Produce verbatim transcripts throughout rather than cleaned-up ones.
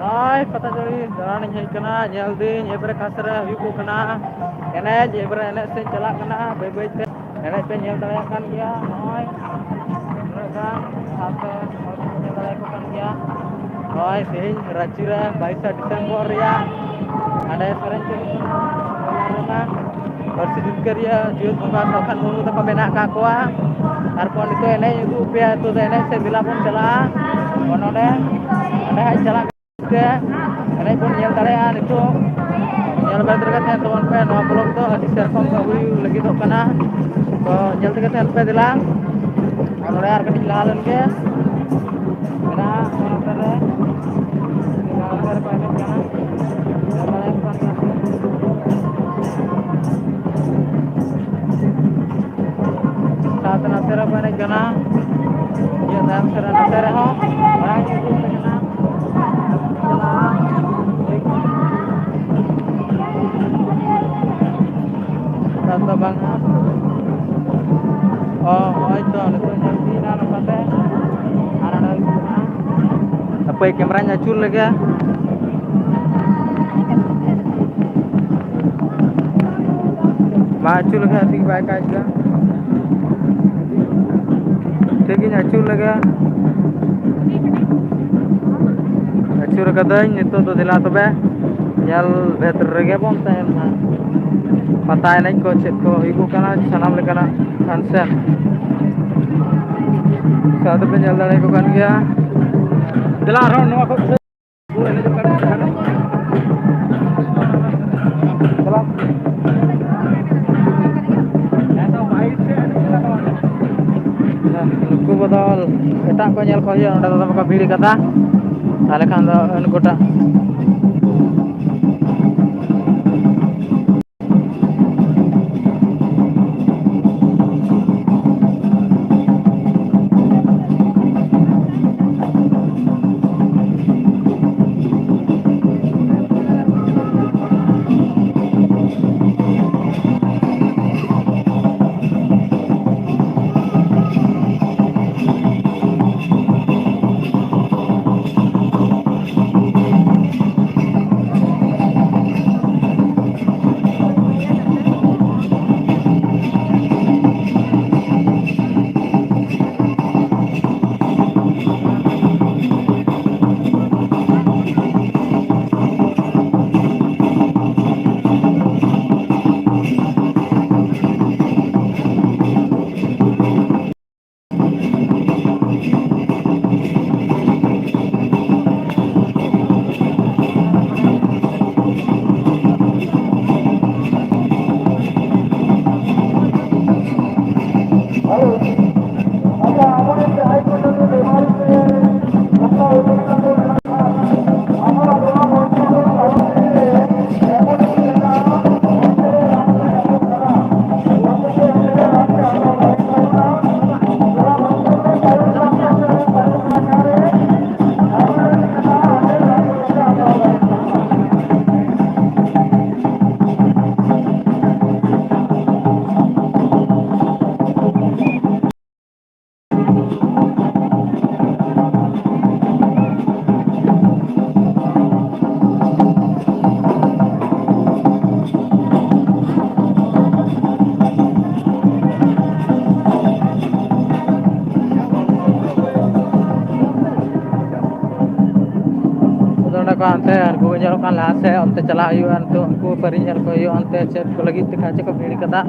ᱱᱚᱜᱼᱚᱭ ᱯᱟᱛᱟ ᱡᱟᱹᱲᱤ ᱫᱟᱬᱟᱱᱤᱧ ᱦᱮᱡ ᱠᱟᱱᱟ, ᱧᱮᱞ ᱫᱟᱹᱧ ᱮᱵᱟᱨᱮ ᱚᱠᱟ ᱥᱮᱫ ᱨᱮ ᱦᱩᱭᱩᱜᱚᱜ ᱠᱟᱱᱟ ᱮᱱᱮᱡ, ᱮᱵᱟᱨᱮ ᱮᱱᱮᱡ ᱥᱮᱫ ᱪᱟᱞᱟᱜ ᱠᱟᱱᱟ ᱵᱟᱹᱭ ᱵᱟᱹᱭ ᱛᱮ᱾ ᱮᱱᱮᱡ ᱯᱮ ᱧᱮᱞ ᱫᱟᱲᱮᱭᱟᱜ ᱠᱟᱱ ᱜᱮᱭᱟ, ᱱᱚᱜᱼᱚᱭ ᱩᱱᱟᱹᱜ ᱜᱟᱱ ᱥᱟᱶᱛᱮ ᱦᱚᱲ ᱠᱚ ᱧᱮᱞ ᱫᱟᱲᱮᱭᱟᱠᱚ ᱠᱟᱱ ᱜᱮᱭᱟ᱾ ᱱᱚᱜᱼᱚᱭ ᱛᱮᱦᱮᱧ ᱨᱟᱺᱪᱤ ᱨᱮ ᱵᱟᱭᱤᱥᱟ ᱰᱤᱥᱮᱢᱵᱚᱨ ᱨᱮᱭᱟᱜ ᱦᱟᱸᱰᱮ ᱥᱮᱨᱮᱧ ᱪᱟᱹᱞᱩᱜ ᱠᱟᱱᱟ᱾ ᱯᱟᱹᱨᱥᱤ ᱡᱤᱛᱠᱟᱹᱨᱤᱭᱟᱹ ᱡᱤᱣᱮᱫ ᱵᱚᱸᱜᱟ ᱥᱟᱞᱠᱷᱟᱱ ᱢᱩᱨᱢᱩ ᱛᱟᱠᱚ ᱢᱮᱱᱟᱜ ᱟᱠᱟᱫ ᱠᱚᱣᱟ᱾ ᱛᱟᱨᱯᱚᱨ ᱱᱤᱛᱚᱜ ᱮᱱᱮᱡ ᱩᱫᱩᱜ ᱯᱮᱭᱟ, ᱱᱤᱛᱚᱜ ᱫᱚ ᱮᱱᱮᱡ ᱥᱮᱫ ᱫᱮᱞᱟ ᱵᱚᱱ ᱪᱟᱞᱟᱜᱼᱟ᱾ ᱱᱚᱰᱮ, ᱚᱸᱰᱮ ᱦᱟᱸᱜ ᱪᱟᱞᱟᱜ ᱛᱮ ᱮᱱᱮᱡ ᱵᱚᱱ ᱧᱮᱞ ᱫᱟᱲᱮᱭᱟᱜᱼᱟ᱾ ᱱᱤᱛᱚᱜ ᱧᱮᱞ ᱵᱮᱫ ᱨᱮᱜᱮ ᱛᱟᱦᱮᱱ ᱛᱟᱵᱚᱱ ᱯᱮ᱾ ᱱᱚᱣᱟ ᱵᱞᱚᱜ ᱫᱚ ᱟᱹᱰᱤ ᱥᱮᱨᱚᱠᱚᱢ ᱜᱮ ᱦᱩᱭ ᱞᱟᱹᱜᱤᱫᱚᱜ ᱠᱟᱱᱟ, ᱛᱚ ᱧᱮᱞ ᱛᱮᱜᱮ ᱛᱟᱦᱮᱱ ᱯᱮ ᱫᱮᱞᱟ᱾ ᱟᱨ ᱱᱚᱰᱮ ᱟᱨ ᱠᱟᱹᱴᱤᱡ ᱞᱟᱦᱟ ᱞᱮᱱ ᱜᱮ ᱢᱮᱱᱟᱜᱼᱟ ᱚᱱᱟ ᱱᱚᱛᱮ ᱨᱮ᱾ ᱥᱟᱶᱛᱮ ᱱᱚᱛᱮ ᱨᱮᱠᱚ ᱮᱱᱮᱡ ᱠᱟᱱᱟ᱾ ᱤᱭᱟᱹ ᱛᱟᱭᱚᱢ ᱥᱮᱫ ᱨᱮ ᱱᱚᱛᱮ ᱨᱮᱦᱚᱸ ᱢᱟᱲᱟᱝ ᱧᱚᱜ ᱤᱫᱤᱜ ᱠᱟᱱᱟ᱾ ᱪᱟᱞᱟᱜᱼᱟ᱾ ᱱᱮᱛᱟᱨ ᱫᱚ ᱵᱟᱝᱟ᱾ ᱚ, ᱦᱚᱸᱜᱼᱚᱭ ᱛᱚ, ᱱᱤᱛᱚᱜ ᱧᱮᱞ ᱤᱫᱤᱭᱮᱱᱟ ᱱᱚᱝᱠᱟᱛᱮ᱾ ᱟᱨ ᱚᱸᱰᱮ ᱦᱩᱭᱩᱜ ᱠᱟᱱᱟ᱾ ᱦᱟᱯᱳᱭ, ᱠᱮᱢᱨᱟᱧ ᱟᱹᱪᱩᱨ ᱞᱮᱜᱮ᱾ ᱢᱟ ᱟᱹᱪᱩᱨ ᱞᱮᱠᱷᱟᱱ ᱴᱷᱤᱠ ᱵᱟᱭ ᱠᱟᱡᱽ ᱮᱫᱟ᱾ ᱴᱷᱤᱠ ᱤᱧ ᱟᱹᱪᱩᱨ ᱞᱮᱜᱮ᱾ ᱟᱹᱪᱩᱨ ᱠᱟᱹᱫᱟᱹᱧ, ᱱᱤᱛᱚᱜ ᱫᱚ ᱫᱮᱞᱟ ᱛᱚᱵᱮ ᱧᱮᱞ ᱵᱷᱮᱫ ᱨᱮᱜᱮ ᱵᱚᱱ ᱛᱟᱦᱮᱱ ᱢᱟ᱾ ᱯᱟᱛᱟ ᱮᱱᱮᱡ ᱠᱚ ᱪᱮᱫ ᱠᱚ ᱦᱩᱭᱩᱜ ᱠᱟᱱᱟ, ᱥᱟᱱᱟᱢ ᱞᱮᱠᱟᱱᱟᱜ function ᱥᱟᱶ ᱛᱮᱯᱮ ᱧᱮᱞ ᱫᱟᱲᱮᱭᱟᱠᱚ ᱠᱟᱱ ᱜᱮᱭᱟ᱾ ᱫᱮᱞᱟ ᱟᱨᱦᱚᱸ ᱱᱚᱣᱟ ᱠᱷᱚᱱ ᱱᱩᱠᱩ ᱵᱚᱫᱚᱞ ᱮᱴᱟᱜ ᱠᱚ ᱧᱮᱞ ᱠᱚ ᱦᱩᱭᱩᱜᱼᱟ᱾ ᱱᱚᱸᱰᱮ ᱫᱚ ᱫᱚᱢᱮ ᱠᱚ ᱵᱷᱤᱲ ᱠᱟᱫᱟ, ᱛᱟᱦᱚᱞᱮ ᱠᱷᱟᱱ ᱫᱚ ᱩᱱᱠᱩᱴᱟᱜ ᱚᱱᱛᱮ ᱟᱨ ᱠᱚ ᱧᱮᱞᱚᱜ ᱠᱟᱱ ᱞᱟᱦᱟ ᱥᱮᱫ, ᱚᱱᱛᱮ ᱪᱟᱞᱟᱜ ᱦᱩᱭᱩᱜᱼᱟ᱾ ᱱᱤᱛᱚᱜ ᱩᱱᱠᱩ ᱯᱟᱹᱨᱤ ᱧᱮᱞ ᱠᱚ ᱦᱩᱭᱩᱜᱼᱟ, ᱚᱱᱛᱮ ᱪᱮᱫ ᱠᱚ ᱞᱟᱹᱜᱤᱫ ᱛᱮ ᱠᱷᱟᱪᱮ ᱠᱚ ᱵᱷᱤᱲ ᱠᱟᱫᱟ,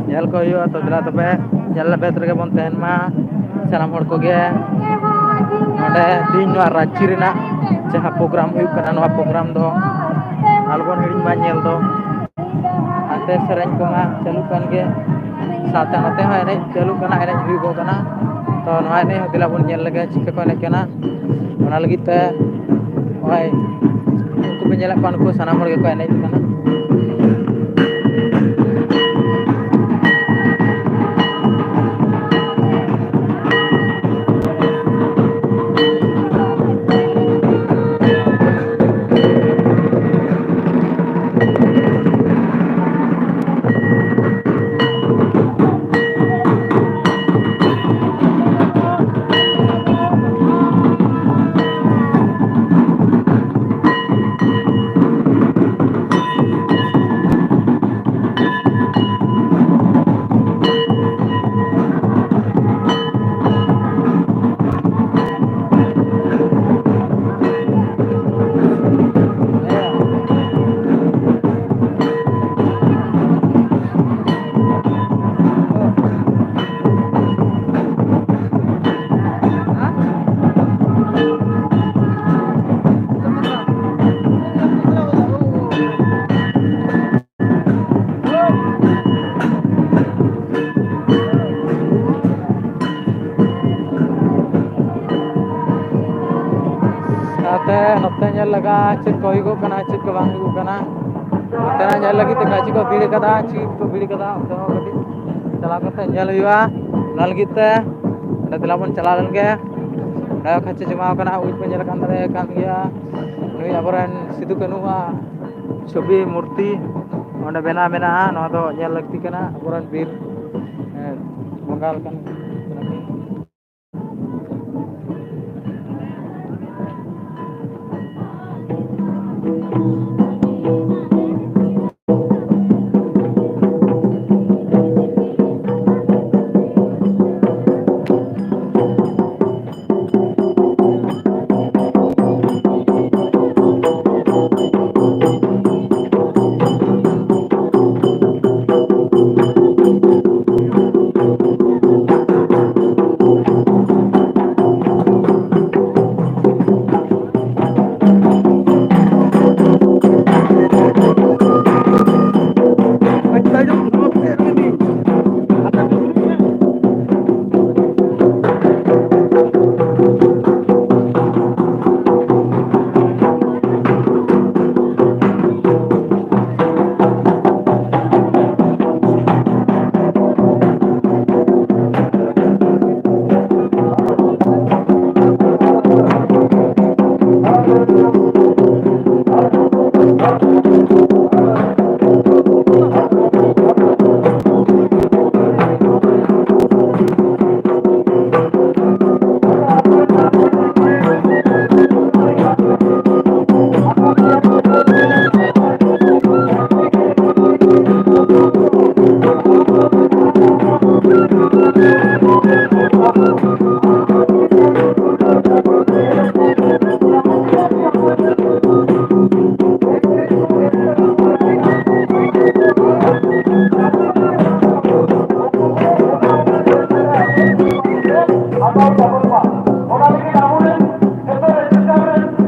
ᱧᱮᱞ ᱠᱚ ᱦᱩᱭᱩᱜᱼᱟ᱾ ᱛᱚ ᱫᱮᱞᱟ ᱛᱚᱵᱮ ᱧᱮᱞ ᱞᱮᱵᱮᱫ ᱨᱮᱜᱮ ᱵᱚᱱ ᱛᱟᱦᱮᱱ ᱢᱟ᱾ ᱥᱟᱱᱟᱢ ᱦᱚᱲ ᱠᱚᱜᱮ ᱱᱚᱰᱮ ᱛᱮᱦᱮᱧ ᱱᱚᱣᱟ ᱨᱟᱺᱪᱤ ᱨᱮᱱᱟᱜ ᱡᱟᱦᱟᱸ ᱯᱨᱳᱜᱨᱟᱢ ᱦᱩᱭᱩᱜ ᱠᱟᱱᱟ, ᱱᱚᱣᱟ ᱯᱨᱳᱜᱨᱟᱢ ᱫᱚ ᱟᱞᱚᱵᱚᱱ ᱦᱤᱲᱤᱧ ᱢᱟ ᱧᱮᱞ ᱫᱚ᱾ ᱦᱟᱱᱛᱮ ᱥᱮᱨᱮᱧ ᱠᱚᱢᱟ ᱪᱟᱹᱞᱩᱜ ᱠᱟᱱ ᱜᱮ, ᱥᱟᱶᱛᱮ ᱱᱚᱛᱮ ᱦᱚᱸ ᱮᱱᱮᱡ ᱪᱟᱹᱞᱩᱜ ᱠᱟᱱᱟ, ᱮᱱᱮᱡ ᱦᱩᱭᱩᱜᱚᱜ ᱠᱟᱱᱟ᱾ ᱛᱚ ᱱᱚᱣᱟ ᱮᱱᱮᱡ ᱦᱚᱸ ᱫᱮᱞᱟ ᱵᱚᱱ ᱧᱮᱞ ᱞᱮᱜᱮ ᱪᱤᱠᱟᱹ ᱠᱚ ᱮᱱᱮᱡ ᱠᱟᱱᱟ᱾ ᱚᱱᱟ ᱞᱟᱹᱜᱤᱫ ᱛᱮ ᱱᱚᱜᱼᱚᱭ ᱩᱱᱠᱩ ᱯᱮ ᱧᱮᱞᱮᱫ ᱠᱚᱣᱟ, ᱱᱩᱠᱩ ᱥᱟᱱᱟᱢ ᱦᱚᱲ ᱜᱮᱠᱚ ᱮᱱᱮᱡ ᱠᱟᱱᱟ᱾ ᱥᱟᱶᱛᱮ ᱱᱚᱛᱮ ᱧᱮᱞ ᱞᱟᱜᱟ ᱪᱮᱫ ᱠᱚ ᱦᱩᱭᱩᱜᱚᱜ ᱠᱟᱱᱟ, ᱪᱮᱫ ᱠᱚ ᱵᱟᱝ ᱦᱩᱭᱩᱜᱚᱜ ᱠᱟᱱᱟ᱾ ᱱᱚᱛᱮᱱᱟᱜ ᱧᱮᱞ ᱞᱟᱹᱜᱤᱫ ᱛᱮ ᱠᱟᱹᱡᱤ ᱠᱚ ᱵᱷᱤᱲ ᱠᱟᱫᱟ, ᱪᱮᱫ ᱠᱚ ᱵᱷᱤᱲ ᱠᱟᱫᱟ, ᱚᱱᱛᱮ ᱦᱚᱸ ᱠᱟᱹᱴᱤᱡ ᱪᱟᱞᱟᱣ ᱠᱟᱛᱮ ᱧᱮᱞ ᱦᱩᱭᱩᱜᱼᱟ᱾ ᱚᱱᱟ ᱞᱟᱹᱜᱤᱫ ᱛᱮ ᱚᱸᱰᱮ ᱫᱮᱞᱟ ᱵᱚᱱ ᱪᱟᱞᱟᱣ ᱞᱮᱱ ᱜᱮ᱾ ᱚᱸᱰᱮ ᱠᱷᱟᱪᱮ ᱡᱚᱢᱟᱣ ᱠᱟᱱᱟ, ᱩᱫ ᱯᱮ ᱧᱮᱞ ᱟᱠᱟᱱ ᱫᱟᱲᱮᱭᱟᱜ ᱠᱟᱱ ᱜᱮᱭᱟ᱾ ᱱᱩᱭ ᱟᱵᱚᱨᱮᱱ ᱥᱤᱫᱩ ᱠᱟᱹᱱᱦᱩᱣᱟᱜ ᱪᱷᱚᱵᱤ ᱢᱩᱨᱛᱤ ᱚᱸᱰᱮ ᱵᱮᱱᱟᱣ ᱢᱮᱱᱟᱜᱼᱟ᱾ ᱱᱚᱣᱟ ᱫᱚ ᱧᱮᱞ ᱞᱟᱹᱠᱛᱤ ᱠᱟᱱᱟ, ᱟᱵᱚᱨᱮᱱ ᱵᱤᱨ, ᱮ, ᱵᱚᱸᱜᱟ ᱞᱮᱠᱟᱱ ᱠᱟᱱᱟ ᱠᱤᱱ᱾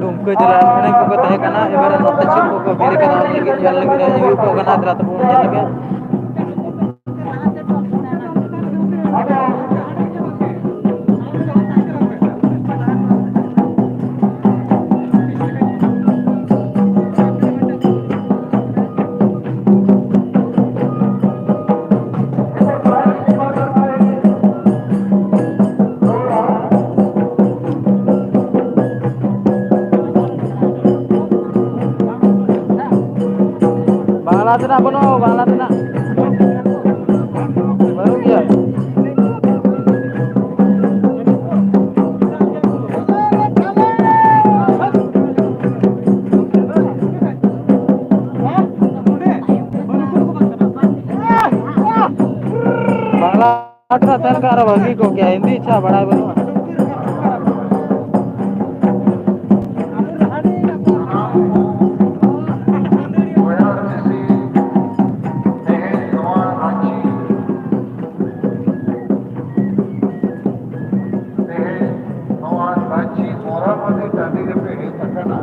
ᱰᱩᱢᱠᱟᱹ ᱡᱮᱞᱟ ᱨᱮᱱ ᱮᱱᱮᱡ ᱠᱚᱠᱚ ᱛᱟᱦᱮᱸ ᱠᱟᱱᱟ᱾ ᱮᱵᱟᱨᱮ ᱱᱚᱛᱮ ᱪᱮᱫ ᱠᱚᱠᱚ ᱵᱷᱤᱲ ᱠᱟᱱᱟ, ᱚᱱᱟ ᱞᱟᱹᱜᱤᱫ ᱧᱮᱞ ᱞᱟᱹᱜᱤᱫ ᱦᱩᱭᱩᱜ ᱠᱟᱱᱟ᱾ ᱫᱮᱞᱟ ᱛᱟᱵᱚᱱ ᱧᱮᱞ ᱞᱮᱜᱮ᱾ ᱵᱟᱝᱞᱟ ᱛᱮᱱᱟᱜ ᱵᱟᱹᱱᱩᱜᱼᱟ, ᱵᱟᱝᱞᱟ ᱛᱮᱱᱟᱜ ᱵᱟᱹᱱᱩᱜ ᱜᱮᱭᱟ᱾ ᱵᱟᱝᱞᱟ ᱛᱮᱱᱟᱜ ᱛᱟᱦᱮᱱ ᱠᱷᱟᱱ ᱟᱨᱚ ᱵᱷᱟᱹᱜᱤ ᱠᱚᱜ ᱜᱮᱭᱟ, ᱦᱤᱱᱫᱤ ᱟᱪᱪᱷᱟ ᱵᱟᱲᱟᱭ ᱵᱟᱹᱱᱩᱜᱼᱟ᱾ ᱛᱮᱦᱮᱧ ᱱᱚᱣᱟ ᱨᱟᱺᱪᱤ ᱢᱚᱨᱟᱢᱟᱹᱫᱤ ᱴᱟᱺᱰᱤ ᱨᱮᱯᱮ ᱦᱮᱡ ᱟᱠᱟᱱᱟ,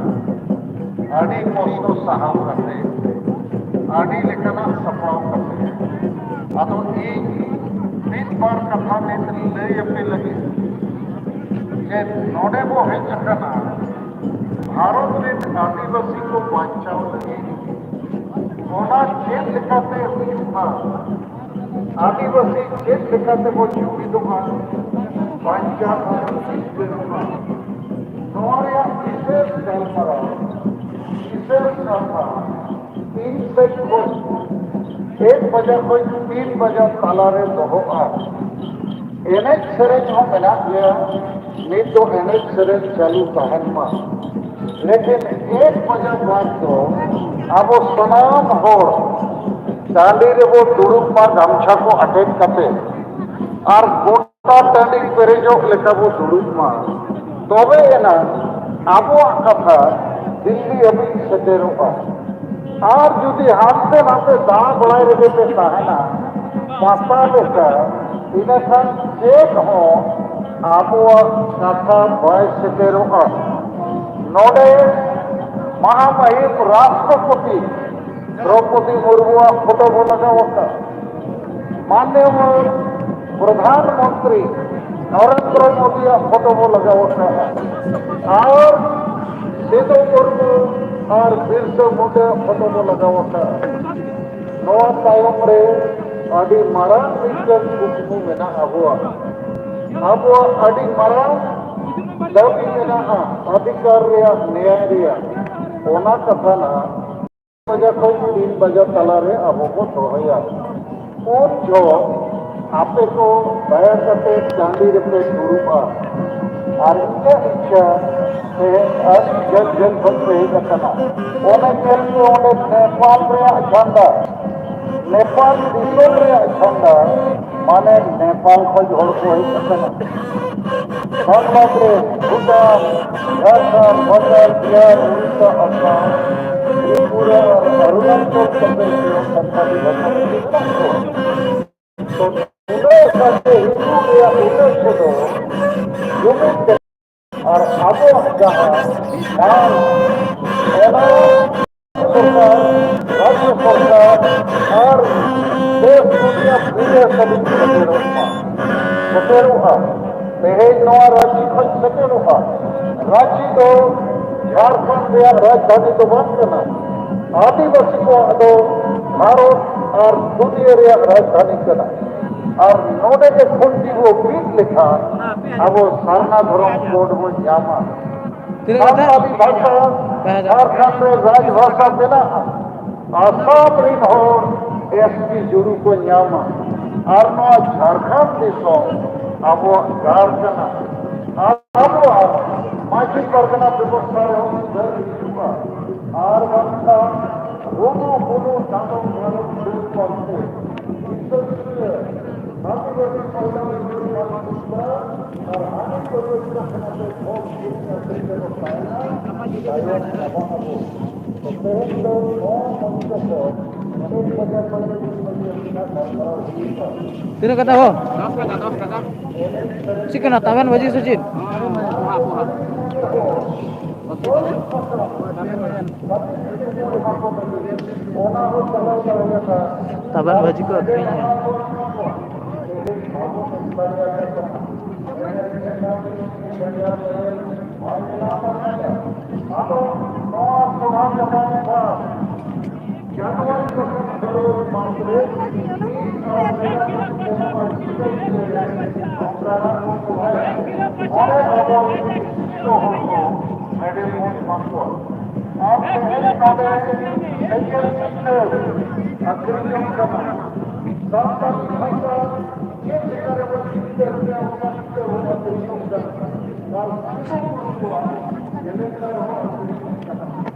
ᱟᱹᱰᱤ ᱠᱚᱥᱴᱚ ᱥᱟᱦᱟᱣ ᱠᱟᱛᱮ, ᱟᱹᱰᱤ ᱞᱮᱠᱟᱱᱟᱜ ᱥᱟᱯᱲᱟᱣ ᱠᱟᱛᱮ᱾ ᱟᱫᱚ ᱤᱧ ᱢᱤᱫ ᱵᱟᱨ ᱠᱟᱛᱷᱟ ᱱᱤᱛ ᱞᱟᱹᱭ ᱟᱯᱮ ᱞᱟᱹᱜᱤᱫ ᱡᱮ ᱱᱚᱰᱮ ᱵᱚ ᱦᱮᱡ ᱟᱠᱟᱱᱟ ᱵᱷᱟᱨᱚᱛ ᱨᱮᱱ ᱟᱹᱫᱤᱵᱟᱹᱥᱤ ᱠᱚ ᱵᱟᱧᱪᱟᱣ ᱞᱟᱹᱜᱤᱫ᱾ ᱚᱱᱟ ᱪᱮᱫ ᱞᱮᱠᱟᱛᱮ ᱦᱩᱭᱩᱜᱼᱟ? ᱟᱹᱫᱤᱵᱟᱹᱥᱤ ᱪᱮᱫ ᱞᱮᱠᱟᱛᱮ ᱵᱚ ᱡᱩᱢᱤᱫᱚᱜᱼᱟ, ᱵᱟᱧᱪᱟᱜᱼᱟ, ᱡᱤᱛᱠᱟᱹᱨᱚᱜᱼᱟ? ᱱᱚᱣᱟ ᱨᱮᱭᱟᱜ ᱵᱤᱥᱮᱥ ᱜᱟᱞᱢᱟᱨᱟᱣ, ᱵᱤᱥᱮᱥ ᱠᱟᱛᱷᱟ ᱤᱧ ᱥᱮᱫ ᱠᱷᱚᱱ ᱮᱠ ᱵᱟᱡᱟ ᱠᱷᱚᱱ ᱛᱤᱱ ᱵᱟᱡᱟ ᱛᱟᱞᱟᱨᱮ ᱫᱚᱦᱚᱜᱼᱟ᱾ ᱮᱱᱮᱡ ᱥᱮᱨᱮᱧ ᱦᱚᱸ ᱢᱮᱱᱟᱜ ᱜᱮᱭᱟ, ᱱᱤᱛ ᱫᱚ ᱮᱱᱮᱡ ᱥᱮᱨᱮᱧ ᱪᱟᱹᱞᱩ ᱛᱟᱦᱮᱱ ᱢᱟ᱾ ᱞᱮᱠᱤᱱ ᱮᱠ ᱵᱟᱡᱟ ᱵᱟᱫ ᱫᱚ ᱟᱵᱚ ᱥᱟᱱᱟᱢ ᱦᱚᱲ ᱴᱟᱺᱰᱤ ᱨᱮᱵᱚ ᱫᱩᱲᱩᱵ ᱢᱟ, ᱜᱟᱢᱪᱷᱟ ᱠᱚ ᱟᱴᱮᱫ ᱠᱟᱛᱮ, ᱟᱨ ᱜᱚᱴᱟ ᱴᱟᱺᱰᱤ ᱯᱮᱨᱮᱡᱚᱜ ᱞᱮᱠᱟ ᱵᱚ ᱫᱩᱲᱩᱵ ᱢᱟ᱾ ᱛᱚᱵᱮ ᱮᱱᱟᱝ ᱟᱵᱚᱣᱟᱜ ᱠᱟᱛᱷᱟ ᱫᱤᱞᱞᱤ ᱦᱟᱹᱵᱤᱡ ᱥᱮᱴᱮᱨᱚᱜᱼᱟ᱾ ᱟᱨ ᱡᱩᱫᱤ ᱦᱟᱱᱛᱮ ᱱᱟᱛᱮ ᱫᱟᱬᱟ ᱵᱟᱲᱟᱭ ᱨᱮᱜᱮ ᱯᱮ ᱛᱟᱦᱮᱱᱟ, ᱯᱟᱛᱟ ᱞᱮᱠᱟ, ᱤᱱᱟᱹᱠᱷᱟᱱ ᱪᱮᱫ ᱦᱚᱸ ᱟᱵᱚᱣᱟᱜ ᱠᱟᱛᱷᱟ ᱵᱟᱭ ᱥᱮᱴᱮᱨᱚᱜᱼᱟ᱾ ᱱᱚᱰᱮ ᱢᱟᱦᱟᱢᱟᱹᱦᱤᱢ ᱨᱟᱥᱴᱨᱚᱯᱚᱛᱤ ᱫᱨᱚᱯᱚᱫᱤ ᱢᱩᱨᱢᱩᱣᱟᱜ ᱯᱷᱳᱴᱳ ᱵᱚ ᱞᱟᱜᱟᱣ ᱟᱠᱟᱫ, ᱢᱟᱱᱱᱤᱭᱚ ᱯᱨᱚᱫᱷᱟᱱ ᱢᱚᱱᱛᱨᱤ ᱱᱚᱨᱮᱱᱫᱨᱚ ᱢᱳᱫᱤᱭᱟᱜ ᱯᱷᱳᱴᱳ ᱵᱚ ᱞᱟᱜᱟᱣ ᱟᱠᱟᱫ, ᱟᱨ ᱥᱤᱫᱩ ᱢᱩᱨᱢᱩ ᱟᱨ ᱵᱤᱨᱥᱟ ᱢᱩᱱᱰᱟᱣᱟᱜ ᱯᱷᱳᱴᱳ ᱵᱚ ᱞᱟᱜᱟᱣ ᱟᱠᱟᱫ᱾ ᱱᱚᱣᱟ ᱛᱟᱭᱚᱢ ᱨᱮ ᱟᱹᱰᱤ ᱢᱟᱨᱟᱝ ᱢᱤᱫᱴᱟᱝ ᱠᱩᱠᱢᱩ ᱢᱮᱱᱟᱜᱼᱟ ᱟᱵᱚᱣᱟᱜ᱾ ᱟᱵᱚᱣᱟᱜ ᱟᱹᱰᱤ ᱢᱟᱨᱟᱝ ᱫᱟᱹᱵᱤ ᱢᱮᱱᱟᱜᱼᱟ ᱚᱫᱷᱤᱠᱟᱨ ᱨᱮᱭᱟᱜ, ᱱᱮᱭᱟᱭ ᱨᱮᱭᱟᱜ᱾ ᱚᱱᱟ ᱠᱟᱛᱷᱟ ᱱᱟᱜ ᱵᱟᱡᱟ ᱠᱷᱚᱱ ᱛᱤᱱ ᱵᱟᱡᱟ ᱛᱟᱞᱟᱨᱮ ᱟᱵᱚ ᱵᱚ ᱫᱚᱦᱚᱭᱟ᱾ ᱩᱱ ᱡᱚᱦᱚᱜ ᱟᱯᱮ ᱠᱚ ᱫᱟᱭᱟ ᱠᱟᱛᱮ ᱴᱟᱺᱰᱤ ᱨᱮᱯᱮ ᱫᱩᱲᱩᱵᱼᱟ᱾ ᱟᱨ ᱤᱧᱟᱹᱜ ᱤᱪᱪᱷᱟ ᱛᱮᱦᱮᱧ ᱟᱹᱰᱤ ᱡᱷᱟᱹᱞ ᱡᱷᱟᱹᱞ ᱠᱷᱚᱱ ᱯᱮ ᱦᱮᱡ ᱟᱠᱟᱱᱟ᱾ ᱚᱱᱮ ᱧᱮᱞ ᱯᱮ, ᱚᱸᱰᱮ ᱱᱮᱯᱟᱞ ᱨᱮᱭᱟᱜ ᱡᱷᱟᱱᱰᱟ, ᱱᱮᱯᱟᱞ ᱫᱤᱥᱚᱢ ᱨᱮᱭᱟᱜ ᱡᱷᱟᱱᱰᱟ, ᱢᱟᱱᱮ ᱱᱮᱯᱟᱞ ᱠᱷᱚᱱ ᱦᱚᱲ ᱠᱚ ᱦᱮᱡ ᱟᱠᱟᱱᱟ᱾ ᱵᱟᱝᱞᱟᱫᱮᱥ, ᱵᱷᱩᱴᱟᱱ, ᱡᱷᱟᱲᱠᱷᱚᱸᱰ, ᱵᱟᱝᱜᱟᱞ, ᱵᱤᱦᱟᱨ, ᱩᱲᱤᱥᱥᱟ, ᱟᱥᱟᱢ, ᱛᱨᱤᱯᱩᱨᱟ ᱟᱨ ᱚᱨᱩᱱᱟᱪᱚᱞ ᱯᱨᱚᱫᱮᱥ ᱨᱮᱭᱟᱜ ᱥᱟᱱᱛᱟᱲᱤ ᱵᱷᱟᱥᱟ ᱛᱮ ᱢᱮᱱᱟᱜ ᱠᱚᱣᱟ᱾ ᱛᱚ ᱩᱱᱟᱹᱜ ᱥᱟᱸᱜᱮ ᱦᱤᱡᱩᱜ ᱨᱮᱭᱟᱜ ᱩᱫᱽᱫᱮᱥᱥᱚ ᱫᱚ ᱡᱩᱢᱤᱫ ᱛᱮ ᱟᱨ ᱟᱵᱚᱣᱟᱜ ᱡᱟᱦᱟᱸ ᱢᱟᱱ, ᱚᱱᱟ ᱥᱚᱨᱠᱟᱨ, ᱨᱟᱡᱽᱡᱚ ᱥᱚᱨᱠᱟᱨ ᱟᱨ ᱫᱮᱥ ᱫᱩᱱᱤᱭᱟᱹ ᱯᱩᱨᱟᱹ ᱥᱟᱹᱫᱷᱤᱱ ᱥᱮᱴᱮᱨᱚᱜ ᱢᱟ, ᱥᱮᱴᱮᱨᱚᱜᱼᱟ᱾ ᱛᱮᱦᱮᱧ ᱱᱚᱣᱟ ᱨᱟᱸᱪᱤ ᱠᱷᱚᱱ ᱥᱮᱴᱮᱨᱚᱜᱼᱟ᱾ ᱨᱟᱸᱪᱤ ᱫᱚ ᱡᱷᱟᱲᱠᱷᱚᱸᱰ ᱨᱮᱭᱟᱜ ᱨᱟᱡᱽᱫᱷᱟᱱᱤ ᱫᱚ ᱵᱟᱝ ᱠᱟᱱᱟ᱾ ᱟᱹᱫᱤᱵᱟᱹᱥᱤ ᱠᱚᱣᱟᱜ ᱫᱚ ᱵᱷᱟᱨᱚᱛ ᱟᱨ ᱫᱩᱱᱤᱭᱟᱹ ᱨᱮᱭᱟᱜ ᱨᱟᱡᱽᱫᱷᱟᱹᱱᱤ ᱠᱟᱱᱟ᱾ ᱟᱨ ᱱᱚᱰᱮ ᱜᱮ ᱠᱷᱩᱱᱴᱤ ᱵᱚ ᱵᱤᱫ ᱞᱮᱠᱷᱟᱱ ᱟᱵᱚ ᱥᱟᱨᱱᱟ ᱫᱷᱚᱨᱚᱢ ᱠᱳᱰ ᱵᱚᱱ ᱧᱟᱢᱟ᱾ ᱛᱤᱱᱟᱹᱜ ᱠᱟᱛᱮ? ᱥᱟᱱᱛᱟᱲᱤ ᱵᱷᱟᱥᱟ ᱵᱟᱨ ᱦᱟᱡᱟᱨ᱾ ᱡᱷᱟᱲᱠᱷᱚᱸᱰ ᱨᱮ ᱨᱟᱡᱽ ᱵᱷᱟᱥᱟ ᱢᱮᱱᱟᱜᱼᱟ᱾ ᱟᱥᱟᱢ ᱨᱤᱱ ᱦᱚᱲ ᱮᱥ ᱴᱤ ᱡᱩᱲᱩ ᱠᱚ ᱧᱟᱢᱟ᱾ ᱟᱨ ᱱᱚᱣᱟ ᱡᱷᱟᱲᱠᱷᱚᱸᱰ ᱫᱤᱥᱚᱢ ᱟᱵᱚᱣᱟᱜ ᱜᱟᱲ ᱠᱟᱱᱟ᱾ ᱟᱨ ᱟᱵᱚᱣᱟᱜ ᱢᱟᱹᱡᱷᱤ ᱯᱟᱨᱜᱟᱱᱟ ᱵᱮᱵᱚᱥᱛᱷᱟ ᱨᱮᱦᱚᱸ ᱥᱩᱫᱷᱟᱹᱨ ᱦᱤᱡᱩᱜᱼᱟ᱾ ᱟᱨ ᱵᱟᱝᱠᱷᱟᱱ ᱨᱩᱢᱩ ᱵᱩᱞᱩ ᱪᱟᱸᱫᱚ ᱵᱚᱸᱜᱟ ᱫᱚ ᱫᱩᱲᱩᱵ ᱯᱟᱱᱛᱮ᱾ ᱫᱤᱥᱟᱹ ᱫᱤᱥᱟᱹ ᱥᱟᱹᱫᱷᱩ ᱵᱟᱹᱫᱤ ᱯᱟᱞᱴᱟᱣ ᱤᱫᱤ ᱨᱮᱱᱟᱜ ᱪᱮᱥᱴᱟ ᱟᱨ ᱦᱟᱺᱰᱤ ᱯᱟᱹᱣᱨᱟᱹ ᱪᱚᱠᱷᱱᱟ ᱛᱮ ᱵᱷᱳᱴ ᱠᱤᱨᱤᱧ ᱟᱹᱠᱷᱨᱤᱧ ᱨᱮᱫᱚ ᱛᱟᱭᱱᱟ ᱛᱟᱭᱚᱢ ᱪᱟᱵᱟᱜ ᱟᱵᱚ᱾ ᱛᱚ ᱛᱮᱦᱮᱧ ᱫᱚ ᱱᱚᱣᱟ ᱢᱚᱧᱪᱚ ᱠᱚ ᱮᱱᱮᱡ ᱵᱟᱡᱟᱣ ᱠᱚᱨᱮ ᱜᱮ ᱢᱟᱹᱡᱷᱤ ᱟᱹᱠᱷᱨᱤᱧ ᱨᱮᱱᱟᱜ ᱜᱟᱞᱢᱟᱨᱟᱣ ᱦᱩᱭᱩᱜᱼᱟ᱾ ᱛᱤᱱᱟᱹᱜ ᱠᱟᱛᱷᱟ ᱦᱚᱸ? ᱮᱱᱮᱡ ᱥᱮᱨᱮᱧ ᱠᱟᱱᱟ ᱛᱟᱵᱮᱱ ᱵᱷᱟᱹᱡᱤ ᱥᱮ ᱪᱮᱫ? ᱛᱟᱵᱮᱱ ᱵᱷᱟᱹᱡᱤ ᱠᱚ ᱟᱹᱠᱷᱨᱤᱧᱟ᱾ ᱟᱨ ᱛᱮᱦᱮᱧ ᱱᱚᱰᱮ ᱮᱠᱮᱱ ᱥᱤᱨᱯᱟᱹ ᱟᱹᱠᱷᱨᱤᱧᱚᱜ ᱠᱟᱱᱟ᱾ ᱥᱟᱱᱛᱟᱲᱤ ᱵᱷᱟᱥᱟ ᱪᱮᱫ ᱞᱮᱠᱟ ᱨᱮᱵᱚᱱ ᱡᱤᱛᱠᱟᱹᱨ ᱠᱮᱭᱟ, ᱚᱱᱟ ᱪᱤᱱᱛᱟᱹ ᱵᱷᱟᱵᱽᱱᱟ ᱛᱮ ᱦᱩᱭᱩᱜ ᱠᱟᱱᱟ᱾ ᱟᱨ ᱥᱤᱨᱯᱟᱹ ᱠᱚᱣᱟᱜ ᱮᱞᱮᱠᱟ ᱨᱮᱦᱚᱸ ᱟᱹᱠᱷᱨᱤᱧᱚᱜ ᱠᱟᱱᱟ᱾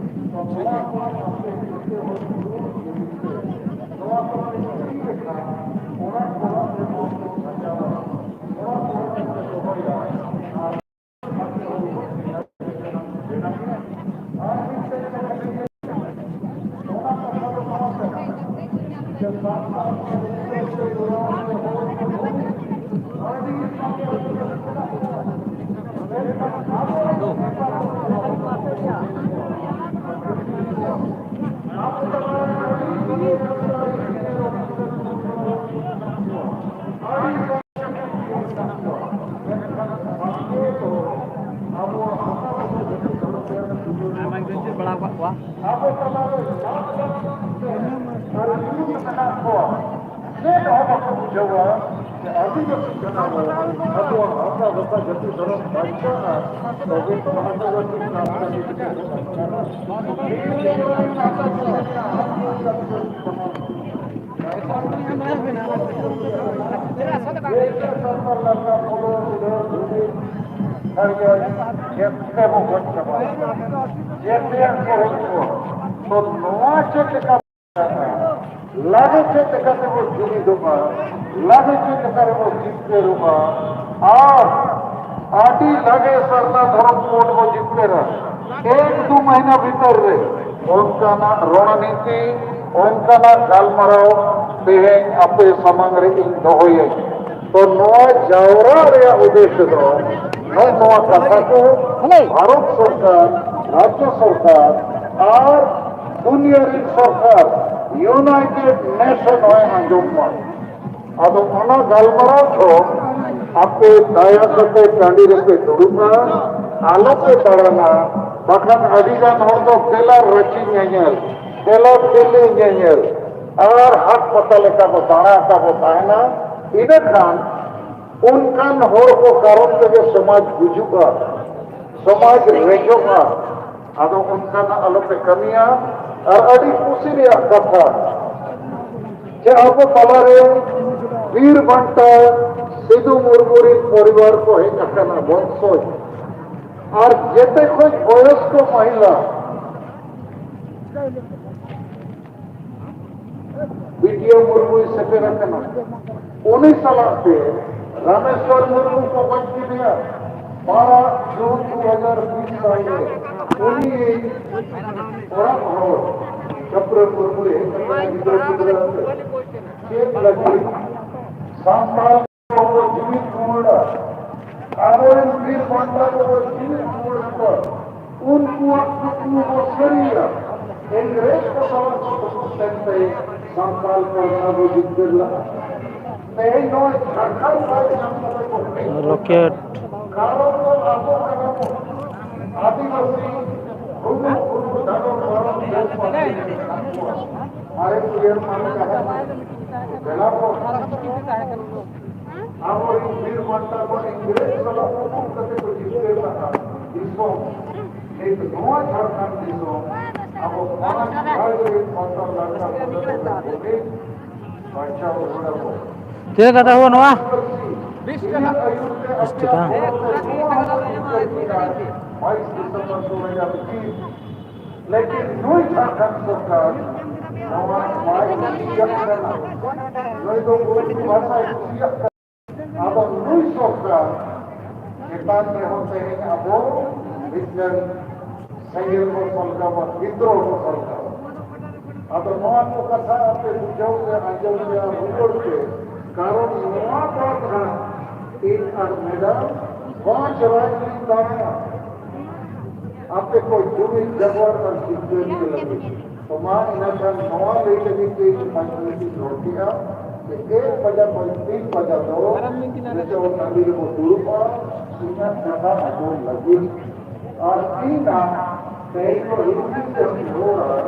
ᱛᱚ ᱱᱚᱣᱟ ᱠᱚ ᱟᱯᱮ ᱡᱚᱛᱚ ᱦᱚᱲ ᱫᱩᱲᱩᱵ ᱡᱩᱢᱤᱫ ᱛᱮ ᱱᱚᱣᱟ ᱠᱚ ᱤᱫᱤ ᱞᱮᱠᱷᱟᱱ ᱚᱲᱟᱜ ᱚᱲᱟᱜ ᱨᱮ ᱵᱚᱱ ᱥᱟᱡᱟᱣᱟ᱾ ᱱᱚᱣᱟ ᱠᱚ ᱫᱚᱦᱚᱭᱟ᱾ ᱟᱨ ᱟᱭᱢᱟ ᱜᱤᱫᱽᱨᱟᱹᱧ ᱪᱮᱫ ᱵᱟᱲᱟ ᱟᱠᱟᱫ ᱠᱚᱣᱟ᱾ ᱟᱵᱚ ᱛᱟᱞᱟᱨᱮ ᱞᱟᱠᱷ ᱞᱟᱠᱷ ᱥᱤᱠᱷᱱᱟᱹᱛ ᱟᱨ ᱭᱩᱛᱷ ᱢᱮᱱᱟᱜ ᱠᱚᱣᱟ, ᱪᱮᱫ ᱦᱚᱸ ᱵᱟᱠᱚ ᱵᱩᱡᱷᱟᱹᱣᱟ ᱡᱮ ᱟᱹᱫᱤᱵᱟᱹᱥᱤ ᱠᱟᱱᱟ ᱵᱚᱱ, ᱟᱵᱚᱣᱟᱜ ᱵᱷᱟᱥᱟ, ᱵᱷᱟᱥᱟ, ᱡᱟᱹᱛᱤ, ᱫᱷᱚᱨᱚᱢ ᱵᱟᱧᱪᱟᱜᱼᱟ, ᱛᱚᱵᱮ ᱛᱚ ᱟᱹᱫᱤᱵᱟᱹᱥᱤ ᱠᱟᱱᱟ ᱵᱚᱱ᱾ ᱡᱮᱛᱮ ᱵᱚ ᱜᱚᱡ ᱪᱟᱵᱟᱜᱼᱟ᱾ ᱡᱮᱛᱮᱭᱟᱜ ᱠᱚ ᱦᱩᱭ ᱠᱚᱜᱼᱟ᱾ ᱛᱚ ᱱᱚᱣᱟ ᱪᱮᱫ ᱞᱮᱠᱟ ᱞᱟᱜᱮ ᱪᱮᱫ ᱞᱮᱠᱟ ᱛᱮᱵᱚ ᱡᱩᱢᱤᱫᱚᱜᱼᱟ, ᱞᱟᱜᱮ ᱪᱮᱫ ᱞᱮᱠᱟ ᱨᱮᱵᱚ ᱡᱤᱛᱠᱟᱹᱨᱚᱜᱼᱟ, ᱟᱨ ᱟᱹᱰᱤ ᱞᱟᱜᱮ ᱥᱟᱨᱱᱟ ᱫᱷᱚᱨᱚᱢ ᱠᱳᱰ ᱵᱚ ᱡᱤᱛᱠᱟᱹᱨᱟ᱾ ᱮᱠ ᱫᱩ ᱢᱟᱹᱦᱱᱟᱹ ᱵᱷᱤᱛᱟᱹᱨ ᱨᱮ ᱚᱱᱠᱟᱱᱟᱜ ᱨᱚᱬᱱᱤᱛᱤ, ᱚᱱᱠᱟᱱᱟᱜ ᱜᱟᱞᱢᱟᱨᱟᱣ ᱛᱮᱦᱮᱧ ᱟᱯᱮ ᱥᱟᱢᱟᱝ ᱨᱮ ᱤᱧ ᱫᱚᱦᱚᱭᱟᱹᱧ᱾ ᱛᱚ ᱱᱚᱣᱟ ᱡᱟᱣᱨᱟ ᱨᱮᱭᱟᱜ ᱩᱫᱽᱫᱮᱥᱭᱚ ᱫᱚ ᱱᱚᱜᱼᱚ ᱱᱚᱣᱟ ᱠᱟᱛᱷᱟ ᱠᱚ ᱵᱷᱟᱨᱚᱛ ᱥᱚᱨᱠᱟᱨ, ᱨᱟᱡᱽᱡᱚ ᱥᱚᱨᱠᱟᱨ ᱟᱨ ᱫᱩᱱᱤᱭᱟᱹ ᱨᱮᱱ ᱥᱚᱨᱠᱟᱨ, ᱤᱭᱩᱱᱟᱭᱴᱮᱰ ᱱᱮᱥᱚᱱ ᱦᱚᱸᱭ ᱟᱸᱡᱚᱢ ᱢᱟ᱾ ᱟᱫᱚ ᱚᱱᱟ ᱜᱟᱞᱢᱟᱨᱟᱣ ᱫᱚ ᱟᱯᱮ ᱫᱟᱭᱟ ᱠᱟᱛᱮ ᱴᱟᱺᱰᱤ ᱨᱮᱯᱮ ᱫᱩᱲᱩᱵᱼᱟ, ᱟᱞᱚᱯᱮ ᱫᱟᱬᱟᱱᱟ, ᱵᱟᱠᱷᱟᱱ ᱟᱹᱰᱤ ᱜᱟᱱ ᱦᱚᱲ ᱫᱚ ᱫᱮᱞᱟ ᱨᱟᱺᱪᱤ ᱧᱮᱧᱮᱞ, ᱫᱮᱞᱟ ᱫᱤᱞᱞᱤ ᱧᱮᱧᱮᱞ, ᱟᱨ ᱦᱟᱴ ᱯᱟᱛᱟ ᱞᱮᱠᱟ ᱵᱚ ᱫᱟᱬᱟ ᱟᱠᱟ ᱵᱚ ᱛᱟᱦᱮᱱᱟ᱾ ᱤᱱᱟᱹ ᱠᱷᱟᱱ ᱚᱱᱠᱟᱱ ᱦᱚᱲ ᱠᱚ ᱠᱟᱨᱚᱱ ᱛᱮᱜᱮ ᱥᱚᱢᱟᱡᱽ ᱜᱩᱡᱩᱜᱼᱟ, ᱥᱚᱢᱟᱡᱽ ᱨᱮᱡᱚᱜᱼᱟ᱾ ᱟᱫᱚ ᱚᱱᱠᱟᱱᱟᱜ ᱟᱞᱚᱯᱮ ᱠᱟᱹᱢᱤᱭᱟ᱾ ᱟᱨ ᱟᱹᱰᱤ ᱠᱩᱥᱤ ᱨᱮᱭᱟᱜ ᱠᱟᱛᱷᱟ ᱡᱮ ᱟᱵᱚ ᱛᱟᱞᱟᱨᱮ ᱵᱤᱨ ᱵᱟᱱᱴᱟ ᱥᱤᱫᱩ ᱢᱩᱨᱢᱩ ᱨᱤᱱ ᱯᱚᱨᱤᱵᱟᱨ ᱠᱚ ᱦᱮᱡ ᱟᱠᱟᱱᱟ, ᱵᱚᱝᱥᱚᱡᱽ, ᱟᱨ ᱡᱮᱛᱮ ᱠᱷᱚᱱ ᱵᱚᱭᱚᱥᱠᱚ ᱢᱚᱦᱤᱞᱟ ᱵᱤᱴᱤᱭᱟ ᱢᱩᱨᱢᱩᱭ ᱥᱮᱴᱮᱨ ᱟᱠᱟᱱᱟ᱾ ᱩᱱᱤ ᱥᱟᱞᱟᱜ ᱛᱮ ᱨᱟᱢᱮᱥᱣᱚᱨ ᱢᱩᱨᱢᱩ ᱠᱚ ᱜᱚᱡ ᱠᱮᱫᱮᱭᱟ ᱵᱟᱨᱟ ᱡᱩᱱ ᱫᱩ ᱦᱟᱡᱟᱨ ᱵᱤᱥ ᱥᱟᱞ ᱨᱮ᱾ ᱩᱱᱤ ᱚᱲᱟᱜ ᱦᱚᱲ ᱪᱟᱹᱯᱨᱟᱹ ᱢᱩᱨᱢᱩᱭ ᱦᱮᱡ ᱟᱠᱟᱱᱟ ᱜᱤᱫᱽᱨᱟᱹ ᱯᱤᱫᱽᱨᱟᱹ ᱟᱛᱮ᱾ ᱪᱮᱫ ᱞᱟᱹᱜᱤᱫ? ᱥᱟᱱᱛᱟᱲ ᱠᱚ ᱡᱤᱣᱤ ᱨᱩᱣᱟᱹᱲᱟ, ᱟᱵᱚᱨᱮᱱ ᱵᱤᱨ ᱵᱟᱱᱴᱟ ᱠᱚ ᱡᱤᱣᱤ ᱨᱩᱣᱟᱹᱲ ᱠᱚᱣᱟ, ᱩᱱᱠᱩᱣᱟᱜ ᱠᱩᱠᱢᱩ ᱵᱚ ᱥᱟᱹᱨᱤᱭᱟ᱾ ᱤᱝᱨᱮᱡᱽ ᱠᱚ ᱥᱟᱞᱟᱜ ᱠᱚ ᱫᱩᱯᱩᱲᱩᱵ ᱞᱮᱱᱛᱮ ᱥᱟᱱᱛᱟᱲ ᱯᱟᱨᱜᱟᱱᱟ ᱵᱚ ᱡᱤᱛᱠᱟᱹᱨ ᱞᱟᱜᱼᱟ᱾ ᱛᱮᱦᱮᱧ ᱱᱚᱜᱼᱚᱭ ᱡᱷᱟᱲᱠᱷᱚᱸᱰ ᱨᱟᱡᱽ ᱧᱟᱢ ᱠᱟᱛᱮ ᱠᱚ ᱦᱮᱡ ᱞᱮᱱᱟ᱾ ᱨᱚᱠᱮᱴ᱾ ᱠᱟᱨᱚᱱ ᱫᱚ ᱟᱵᱚ ᱠᱟᱱᱟ ᱵᱚ ᱟᱹᱫᱤᱵᱟᱹᱥᱤ, ᱦᱩᱰᱩ ᱦᱩᱰᱩ ᱫᱷᱟᱰᱚ ᱢᱟᱨᱚᱢ ᱡᱟᱹᱛ ᱯᱟᱹᱛᱤ ᱢᱮᱱᱟᱜ ᱠᱚᱣᱟ᱾ ᱢᱟᱨᱮ ᱩᱭᱦᱟᱹᱨ ᱢᱟᱨᱮ ᱠᱟᱛᱷᱟ ᱫᱮᱞᱟ ᱵᱚ ᱟᱵᱚᱨᱮᱱ ᱵᱤᱨ ᱵᱟᱱᱴᱟ ᱠᱚ ᱤᱝᱨᱮᱡᱽ ᱥᱟᱞᱟᱜ ᱫᱩᱯᱩᱲᱩᱵ ᱠᱟᱛᱮ ᱠᱚ ᱡᱤᱛᱠᱟᱹᱨ ᱞᱟᱜᱼᱟ ᱫᱤᱥᱚᱢ᱾ ᱱᱤᱛ ᱱᱚᱣᱟ ᱡᱷᱟᱲᱠᱷᱚᱸᱰ ᱫᱤᱥᱚᱢ ᱟᱵᱚ ᱯᱟᱸᱪ ᱵᱷᱟᱜᱽ ᱨᱮ ᱥᱟᱱᱛᱟᱲ ᱞᱟᱠᱪᱟᱨ ᱵᱚᱫᱚᱞ ᱠᱟᱛᱮ ᱵᱟᱧᱪᱟᱣ ᱨᱩᱣᱟᱹᱲ ᱟᱵᱚ᱾ ᱪᱮᱫ ᱠᱟᱛᱷᱟ ᱦᱩᱭᱩᱜᱼᱟ ᱱᱚᱣᱟ? ᱯᱟᱹᱨᱥᱤ ᱤᱧᱟᱹᱜ ᱟᱹᱭᱩᱨ ᱛᱮ ᱵᱤᱥ ᱴᱟᱠᱟ᱾ ᱟᱯᱮᱭᱟᱜ ᱜᱚᱲᱚ ᱛᱮ ᱱᱚᱣᱟ ᱦᱚᱸᱵᱚ ᱡᱤᱛᱠᱟᱹᱨ ᱠᱮᱫᱟ᱾ ᱵᱟᱭᱤᱥ ᱰᱤᱥᱮᱢᱵᱚᱨ ᱫᱩ ᱦᱟᱡᱟᱨ ᱯᱚᱸᱪᱤᱥ ᱞᱮᱠᱤᱱ ᱱᱩᱭ ᱡᱷᱟᱲᱠᱷᱚᱸᱰ ᱥᱚᱨᱠᱟᱨ ᱱᱚᱣᱟ ᱵᱟᱭ ᱠᱩᱥᱤᱭᱟᱜ ᱠᱟᱱᱟ᱾ ᱱᱩᱭ ᱫᱚ ᱩᱨᱫᱩ ᱵᱷᱟᱥᱟᱭ ᱠᱩᱥᱤᱭᱟᱜ ᱠᱟᱱᱟ᱾ ᱟᱫᱚ ᱱᱩᱭ ᱥᱚᱨᱠᱟᱨ ᱪᱮᱛᱟᱱ ᱨᱮᱦᱚᱸ ᱛᱮᱦᱮᱧ ᱟᱵᱚ ᱢᱤᱫᱴᱟᱝ ᱥᱮᱸᱜᱮᱞ ᱵᱚ ᱥᱟᱞᱜᱟᱣᱟ, ᱵᱤᱫᱽᱨᱳᱦᱚ ᱵᱚ ᱥᱟᱞᱜᱟᱣᱟ᱾ ᱟᱫᱚ ᱱᱚᱣᱟ ᱠᱚ ᱠᱟᱛᱷᱟ ᱟᱯᱮ ᱵᱩᱡᱷᱟᱹᱣ ᱯᱮ, ᱟᱸᱡᱚᱢ ᱯᱮ ᱟᱨ ᱨᱩᱣᱟᱹᱲ ᱯᱮ᱾ ᱠᱟᱨᱚᱱ ᱱᱚᱣᱟ ᱵᱟᱫ ᱦᱟᱸᱜ ᱤᱧ ᱟᱨ ᱢᱮᱰᱟᱢ ᱯᱟᱸᱪ ᱨᱟᱡᱽ ᱨᱤᱧ ᱫᱟᱬᱟᱱᱟ᱾ ᱟᱯᱮ ᱠᱚ ᱡᱩᱢᱤᱫ ᱡᱟᱵᱚᱨ ᱟᱨ ᱡᱤᱛᱠᱟᱹᱨ ᱠᱚ ᱞᱟᱹᱜᱤᱫ᱾ ᱛᱚ ᱢᱟ ᱤᱱᱟᱹ ᱠᱷᱟᱱ ᱱᱚᱣᱟ ᱞᱟᱹᱭ ᱞᱟᱹᱜᱤᱫ ᱛᱮ ᱤᱧ ᱯᱟᱸᱪ ᱢᱤᱱᱤᱴ ᱤᱧ ᱨᱚᱲ ᱠᱮᱜᱼᱟ᱾ ᱡᱮ ᱮᱠ ᱵᱟᱡᱟ ᱠᱷᱚᱱ ᱛᱤᱱ ᱵᱟᱡᱟ ᱫᱚ ᱱᱤᱛᱚᱜ ᱴᱟᱺᱰᱤ ᱨᱮᱵᱚ ᱫᱩᱲᱩᱵᱼᱟ, ᱤᱧᱟᱹᱜ ᱠᱟᱛᱷᱟ ᱟᱸᱡᱚᱢ ᱞᱟᱹᱜᱤᱫ᱾ ᱟᱨ ᱤᱧ ᱱᱟᱜ ᱛᱮᱦᱮᱧ ᱫᱚ ᱦᱤᱱᱫᱤ ᱛᱮ ᱨᱚᱲᱟ,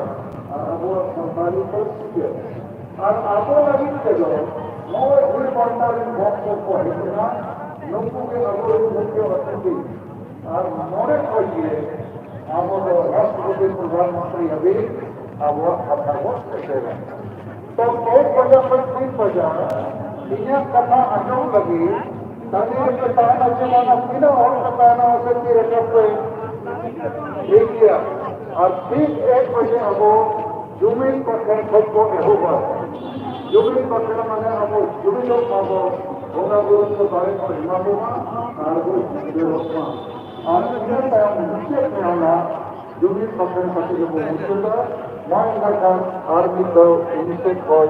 ᱟᱨ ᱟᱵᱚᱣᱟᱜ ᱥᱟᱱᱛᱟᱲᱤ ᱯᱟᱹᱨᱥᱤ ᱛᱮ᱾ ᱟᱨ ᱟᱵᱚ ᱞᱟᱹᱜᱤᱫ ᱛᱮᱫᱚ ᱱᱚᱜᱼᱚᱭ ᱩᱱᱤ ᱯᱟᱦᱴᱟ ᱨᱮᱱ ᱵᱚᱠᱥ ᱠᱚ ᱦᱮᱡ ᱮᱱᱟ, ᱱᱩᱠᱩ ᱜᱮ ᱟᱵᱚᱨᱮᱱ ᱢᱩᱠᱷᱭᱟᱹ ᱚᱛᱤᱛᱷᱤ᱾ ᱟᱨ ᱱᱚᱰᱮ ᱠᱷᱚᱱ ᱜᱮ ᱟᱵᱚ ᱫᱚ ᱨᱟᱥᱴᱨᱚᱯᱚᱛᱤ, ᱯᱨᱚᱫᱷᱟᱱ ᱢᱚᱱᱛᱨᱤ ᱦᱟᱹᱵᱤᱡ ᱟᱵᱚᱣᱟᱜ ᱠᱟᱛᱷᱟ ᱵᱚ ᱥᱮᱴᱮᱨᱟ᱾ ᱛᱚ ᱮᱠ ᱵᱟᱡᱟ ᱠᱷᱚᱱ ᱛᱤᱱ ᱵᱟᱡᱟ ᱤᱧᱟᱹᱜ ᱠᱟᱛᱷᱟ ᱟᱸᱡᱚᱢ ᱞᱟᱹᱜᱤᱫ ᱛᱟᱹᱞᱤ ᱨᱮᱯᱮ ᱛᱟᱦᱮᱱᱟ ᱪᱮ ᱵᱟᱝᱟ? ᱛᱤᱱᱟᱹᱜ ᱦᱚᱲ ᱯᱮ ᱛᱟᱦᱮᱱᱟ ᱢᱟᱥᱮ ᱛᱤ ᱨᱟᱠᱟᱵ ᱯᱮ᱾ ᱴᱷᱤᱠ ᱜᱮᱭᱟ᱾ ᱟᱨ ᱴᱷᱤᱠ ᱮᱠ ᱵᱟᱡᱮ ᱟᱵᱚ ᱡᱩᱢᱤᱫ ᱵᱟᱠᱷᱮᱲ ᱠᱷᱚᱱ ᱵᱚ ᱮᱦᱚᱵᱟ᱾ ᱡᱩᱢᱤᱫ ᱵᱟᱠᱷᱮᱲ ᱢᱟᱱᱮ ᱟᱵᱚ ᱡᱩᱢᱤᱫᱚᱜ ᱢᱟᱵᱚ, ᱵᱚᱸᱜᱟ ᱵᱩᱨᱩ ᱠᱚ ᱫᱟᱲᱮ ᱠᱚ ᱮᱢᱟ ᱵᱚᱱᱟ ᱟᱨ ᱵᱚ ᱡᱤᱛᱠᱟᱹᱨᱚᱜ ᱢᱟ᱾ ᱟᱨ ᱤᱱᱟᱹ ᱛᱟᱭᱚᱢ ᱢᱩᱪᱟᱹᱫ ᱨᱮ ᱚᱱᱟ ᱡᱩᱢᱤᱫ ᱵᱟᱠᱷᱮᱲ ᱠᱟᱛᱮ ᱜᱮᱵᱚ ᱢᱩᱪᱟᱹᱫᱟ᱾ ᱢᱟ ᱮᱱᱠᱷᱟᱱ ᱟᱨ ᱢᱤᱫ ᱫᱷᱟᱣ ᱤᱧ ᱥᱮᱫ ᱠᱷᱚᱱ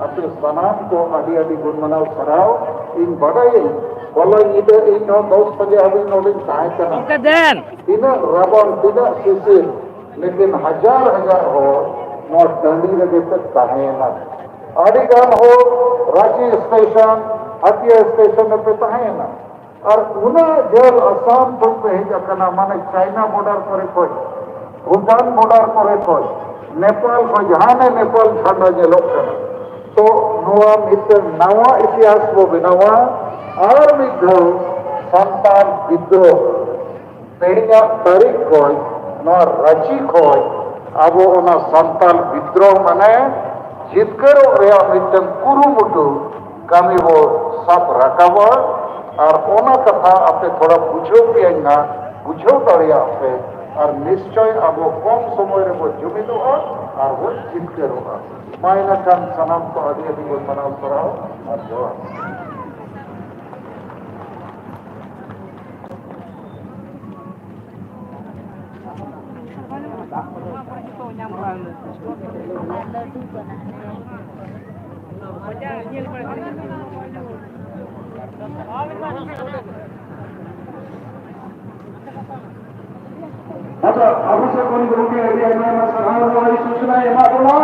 ᱟᱯᱮ ᱥᱟᱱᱟᱢ ᱠᱚ ᱟᱹᱰᱤ ᱟᱹᱰᱤ ᱜᱩᱱ ᱢᱟᱱᱟᱣ ᱥᱟᱨᱦᱟᱣ᱾ ᱤᱧ ᱵᱟᱰᱟᱭᱟᱹᱧ ᱦᱚᱞᱟ ᱧᱤᱫᱟᱹ ᱤᱧ ᱦᱚᱸ ᱫᱚᱥ ᱵᱟᱡᱮ ᱦᱟᱹᱵᱤᱡ ᱱᱚᱰᱮᱧ ᱛᱟᱦᱮᱸ ᱠᱟᱱᱟ᱾ ᱜᱚᱢᱠᱮ ᱫᱮᱱ᱾ ᱛᱤᱱᱟᱹᱜ ᱨᱟᱵᱟᱝ, ᱛᱤᱱᱟᱹᱜ ᱥᱤᱥᱤᱨ, ᱞᱮᱠᱤᱱ ᱦᱟᱡᱟᱨ ᱦᱟᱡᱟᱨ ᱦᱚᱲ ᱱᱚᱣᱟ ᱴᱟᱺᱰᱤ ᱨᱮᱜᱮ ᱯᱮ ᱛᱟᱦᱮᱸᱭᱮᱱᱟ᱾ ᱟᱹᱰᱤ ᱜᱟᱱ ᱦᱚᱲ ᱨᱟᱸᱪᱤ ᱥᱴᱮᱥᱚᱱ, ᱦᱟᱛᱤᱭᱟ ᱥᱴᱮᱥᱚᱱ ᱨᱮᱯᱮ ᱛᱟᱦᱮᱸᱭᱮᱱᱟ᱾ ᱟᱨ ᱩᱱᱟᱹᱜ ᱡᱷᱟᱹᱞ ᱟᱥᱟᱢ ᱠᱷᱚᱱ ᱯᱮ ᱦᱮᱡ ᱟᱠᱟᱱᱟ, ᱢᱟᱱᱮ ᱪᱟᱭᱱᱟ ᱵᱚᱰᱟᱨ ᱠᱚᱨᱮ ᱠᱷᱚᱱ, ᱵᱷᱩᱴᱟᱱ ᱵᱚᱰᱟᱨ ᱠᱚᱨᱮ ᱠᱷᱚᱱ, ᱱᱮᱯᱟᱞ ᱠᱷᱚᱱ, ᱡᱟᱦᱟᱸ ᱱᱮ ᱱᱮᱯᱟᱞ ᱡᱷᱟᱱᱰᱟ ᱧᱮᱞᱚᱜ ᱠᱟᱱᱟ᱾ ᱛᱚ ᱱᱚᱣᱟ ᱢᱤᱫᱴᱟᱝ ᱱᱟᱣᱟ ᱤᱛᱤᱦᱟᱥ ᱵᱚ ᱵᱮᱱᱟᱣᱟ᱾ ᱟᱨ ᱢᱤᱫ ᱫᱷᱟᱣ ᱥᱟᱱᱛᱟᱲ ᱵᱤᱫᱽᱫᱨᱳᱦ ᱛᱮᱦᱮᱧᱟᱜ ᱛᱟᱹᱨᱤᱠᱷ ᱠᱷᱚᱱ ᱱᱚᱣᱟ ᱨᱟᱸᱪᱤ ᱠᱷᱚᱱ ᱟᱵᱚ ᱚᱱᱟ ᱥᱟᱱᱛᱟᱲ ᱵᱤᱫᱽᱫᱨᱳᱦ ᱢᱟᱱᱮ ᱡᱤᱛᱠᱟᱹᱨᱚᱜ ᱨᱮᱭᱟᱜ ᱢᱤᱫᱴᱟᱝ ᱠᱩᱨᱩᱢᱩᱴᱩ ᱠᱟᱹᱢᱤ ᱵᱚ ᱥᱟᱵ ᱨᱟᱠᱟᱵᱟ᱾ ᱟᱨ ᱚᱱᱟ ᱠᱟᱛᱷᱟ ᱟᱯᱮ ᱛᱷᱚᱲᱟ ᱵᱩᱡᱷᱟᱹᱣ ᱯᱮᱭᱟᱧ ᱱᱟᱜ, ᱵᱩᱡᱷᱟᱹᱣ ᱫᱟᱲᱮᱭᱟᱜ ᱯᱮ᱾ ᱟᱨ ᱱᱤᱥᱪᱚᱭ ᱟᱵᱚ ᱠᱚᱢ ᱥᱚᱢᱚᱭ ᱨᱮᱵᱚ ᱡᱩᱢᱤᱫᱚᱜᱼᱟ ᱟᱨ ᱵᱚ ᱡᱤᱛᱠᱟᱹᱨᱚᱜᱼᱟ᱾ ᱢᱟ ᱤᱱᱟᱹ ᱠᱷᱟᱱ ᱥᱟᱱᱟᱢ ᱠᱚ ᱟᱹᱰᱤ ᱟᱹᱰᱤ ᱵᱚᱱ ᱢᱟᱱᱟᱣ ᱥᱟᱨᱦᱟᱣ ᱟᱨ ᱡᱚᱦᱟᱨ᱾ ᱟᱫᱚ ᱟᱵᱚ ᱥᱮᱫ ᱠᱷᱚᱱ ᱜᱚᱢᱠᱮ ᱟᱹᱰᱤ ᱟᱭᱢᱟ ᱟᱭᱢᱟ ᱥᱟᱨᱦᱟᱣ, ᱱᱚᱣᱟ ᱥᱩᱪᱚᱱᱟᱭ ᱮᱢᱟᱜ ᱵᱚᱱᱟ᱾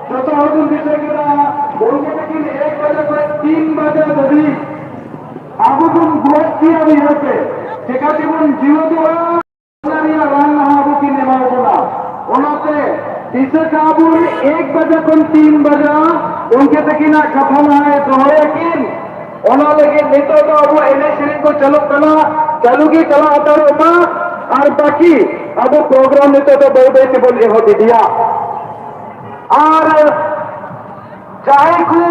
ᱡᱚᱛᱚ ᱦᱚᱲ ᱵᱚᱱ ᱫᱤᱥᱟᱹ ᱠᱮᱫᱟ, ᱜᱚᱢᱠᱮ ᱛᱟᱹᱠᱤᱱ ᱮᱠ ᱵᱟᱡᱮ ᱠᱷᱚᱱ ᱛᱤᱱ ᱵᱟᱡᱮ ᱫᱷᱟᱹᱵᱤᱡ ᱟᱵᱚ ᱵᱚᱱ ᱜᱚᱡ ᱠᱮᱭᱟ ᱩᱭᱦᱟᱹᱨ ᱛᱮ, ᱪᱮᱠᱟ ᱛᱮᱵᱚᱱ ᱡᱤᱣᱮᱫᱚᱜᱼᱟ, ᱚᱱᱟ ᱨᱮᱭᱟᱜ ᱨᱟᱱ ᱱᱟᱦᱟᱜ ᱟᱵᱚ ᱠᱤᱱ ᱮᱢᱟ ᱵᱚᱱᱟ᱾ ᱚᱱᱟᱛᱮ ᱫᱤᱥᱟᱹ ᱠᱟᱜ ᱵᱚᱱ, ᱮᱠ ᱵᱟᱡᱮ ᱠᱷᱚᱱ ᱛᱤᱱ ᱵᱟᱡᱟ ᱜᱚᱢᱠᱮ ᱛᱟᱹᱠᱤᱱᱟᱜ ᱠᱟᱛᱷᱟ ᱱᱟᱦᱟᱜ ᱫᱚᱦᱚᱭᱟᱠᱤᱱ᱾ ᱚᱱᱟ ᱞᱟᱹᱜᱤᱫ ᱱᱤᱛᱚᱜ ᱫᱚ ᱟᱵᱚ ᱮᱱᱮᱡ ᱥᱮᱨᱮᱧ ᱠᱚ ᱪᱟᱹᱞᱩᱜ ᱠᱟᱱᱟ, ᱪᱟᱹᱞᱩ ᱜᱮ ᱪᱟᱞᱟᱣ ᱦᱟᱛᱟᱲᱚᱜ ᱢᱟ᱾ ᱟᱨ ᱵᱟᱹᱠᱤ ᱟᱵᱚ ᱯᱨᱳᱜᱨᱟᱢ ᱱᱤᱛᱚᱜ ᱫᱚ ᱵᱟᱹᱭ ᱵᱟᱹᱭ ᱛᱮᱵᱚᱱ ᱮᱦᱚᱵ ᱤᱫᱤᱭᱟ᱾ ᱟᱨ ᱡᱟᱦᱟᱸᱭ ᱠᱚ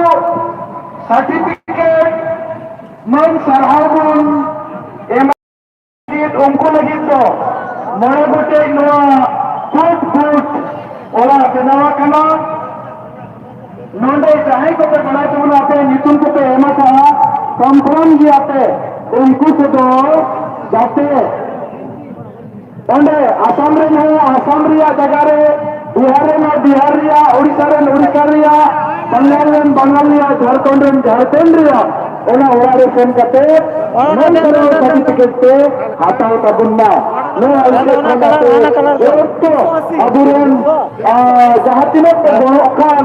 ᱥᱟᱨᱴᱤᱯᱷᱤᱠᱮᱴ ᱢᱟᱹᱱ ᱥᱟᱨᱦᱟᱣ ᱵᱚᱱ ᱮᱢᱟ ᱞᱟᱹᱜᱤᱫ, ᱩᱱᱠᱩ ᱞᱟᱹᱜᱤᱫ ᱫᱚ ᱢᱚᱬᱮ ᱜᱚᱴᱮᱡ ᱱᱚᱣᱟ ᱠᱳᱴ ᱠᱳᱴ ᱚᱲᱟᱜ ᱵᱮᱱᱟᱣ ᱟᱠᱟᱱᱟ᱾ ᱱᱚᱰᱮ ᱡᱟᱦᱟᱸᱭ ᱠᱚᱯᱮ ᱵᱟᱲᱟᱭ ᱛᱟᱵᱚᱱᱟ, ᱟᱯᱮ ᱧᱩᱛᱩᱢ ᱠᱚᱯᱮ ᱮᱢ ᱟᱠᱟᱫᱼᱟ, ᱠᱚᱱᱯᱷᱟᱨᱢ ᱜᱮᱭᱟ ᱯᱮ᱾ ᱩᱱᱠᱩ ᱠᱚᱫᱚ ᱡᱟᱛᱮ ᱚᱸᱰᱮ ᱟᱥᱟᱢ ᱨᱮᱱ ᱦᱚᱸ ᱟᱥᱟᱢ ᱨᱮᱭᱟᱜ ᱡᱟᱭᱜᱟ ᱨᱮ, ᱵᱤᱦᱟᱨ ᱨᱮᱱ ᱦᱚᱸ ᱵᱤᱦᱟᱨ ᱨᱮᱭᱟᱜ, ᱳᱰᱤᱥᱟ ᱨᱮᱱ ᱳᱰᱤᱥᱟ ᱨᱮᱭᱟᱜ, ᱵᱟᱝᱜᱟᱞ ᱨᱮᱱ ᱵᱟᱝᱜᱟᱞ ᱨᱮᱭᱟᱜ, ᱡᱷᱟᱲᱠᱷᱚᱸᱰ ᱨᱮᱱ ᱡᱷᱟᱲᱠᱷᱚᱸᱰ ᱨᱮᱭᱟᱜ, ᱚᱱᱟ ᱚᱲᱟᱜ ᱨᱮ ᱥᱮᱱ ᱠᱟᱛᱮ ᱚᱱᱟ ᱢᱟᱹᱱ ᱚᱱᱟ ᱥᱟᱨᱦᱟᱣ ᱚᱱᱟ ᱥᱟᱨᱴᱤᱯᱷᱤᱠᱮᱴ ᱯᱮ ᱦᱟᱛᱟᱣ ᱛᱟᱵᱚᱱ ᱢᱟ᱾ ᱱᱚᱣᱟ ᱚᱱᱟ ᱩᱭᱦᱟᱹᱨ ᱚᱱᱟ ᱠᱷᱚᱱ ᱠᱟᱞᱟᱨ, ᱟᱯᱮ ᱚᱱᱟ ᱠᱟᱞᱟᱨ ᱫᱚ᱾ ᱡᱚᱛᱚ ᱟᱵᱚᱨᱮᱱ, ᱟ, ᱡᱟᱦᱟᱸ ᱛᱤᱱᱟᱹᱜ ᱯᱮ ᱜᱚᱲᱚᱜ ᱠᱟᱱ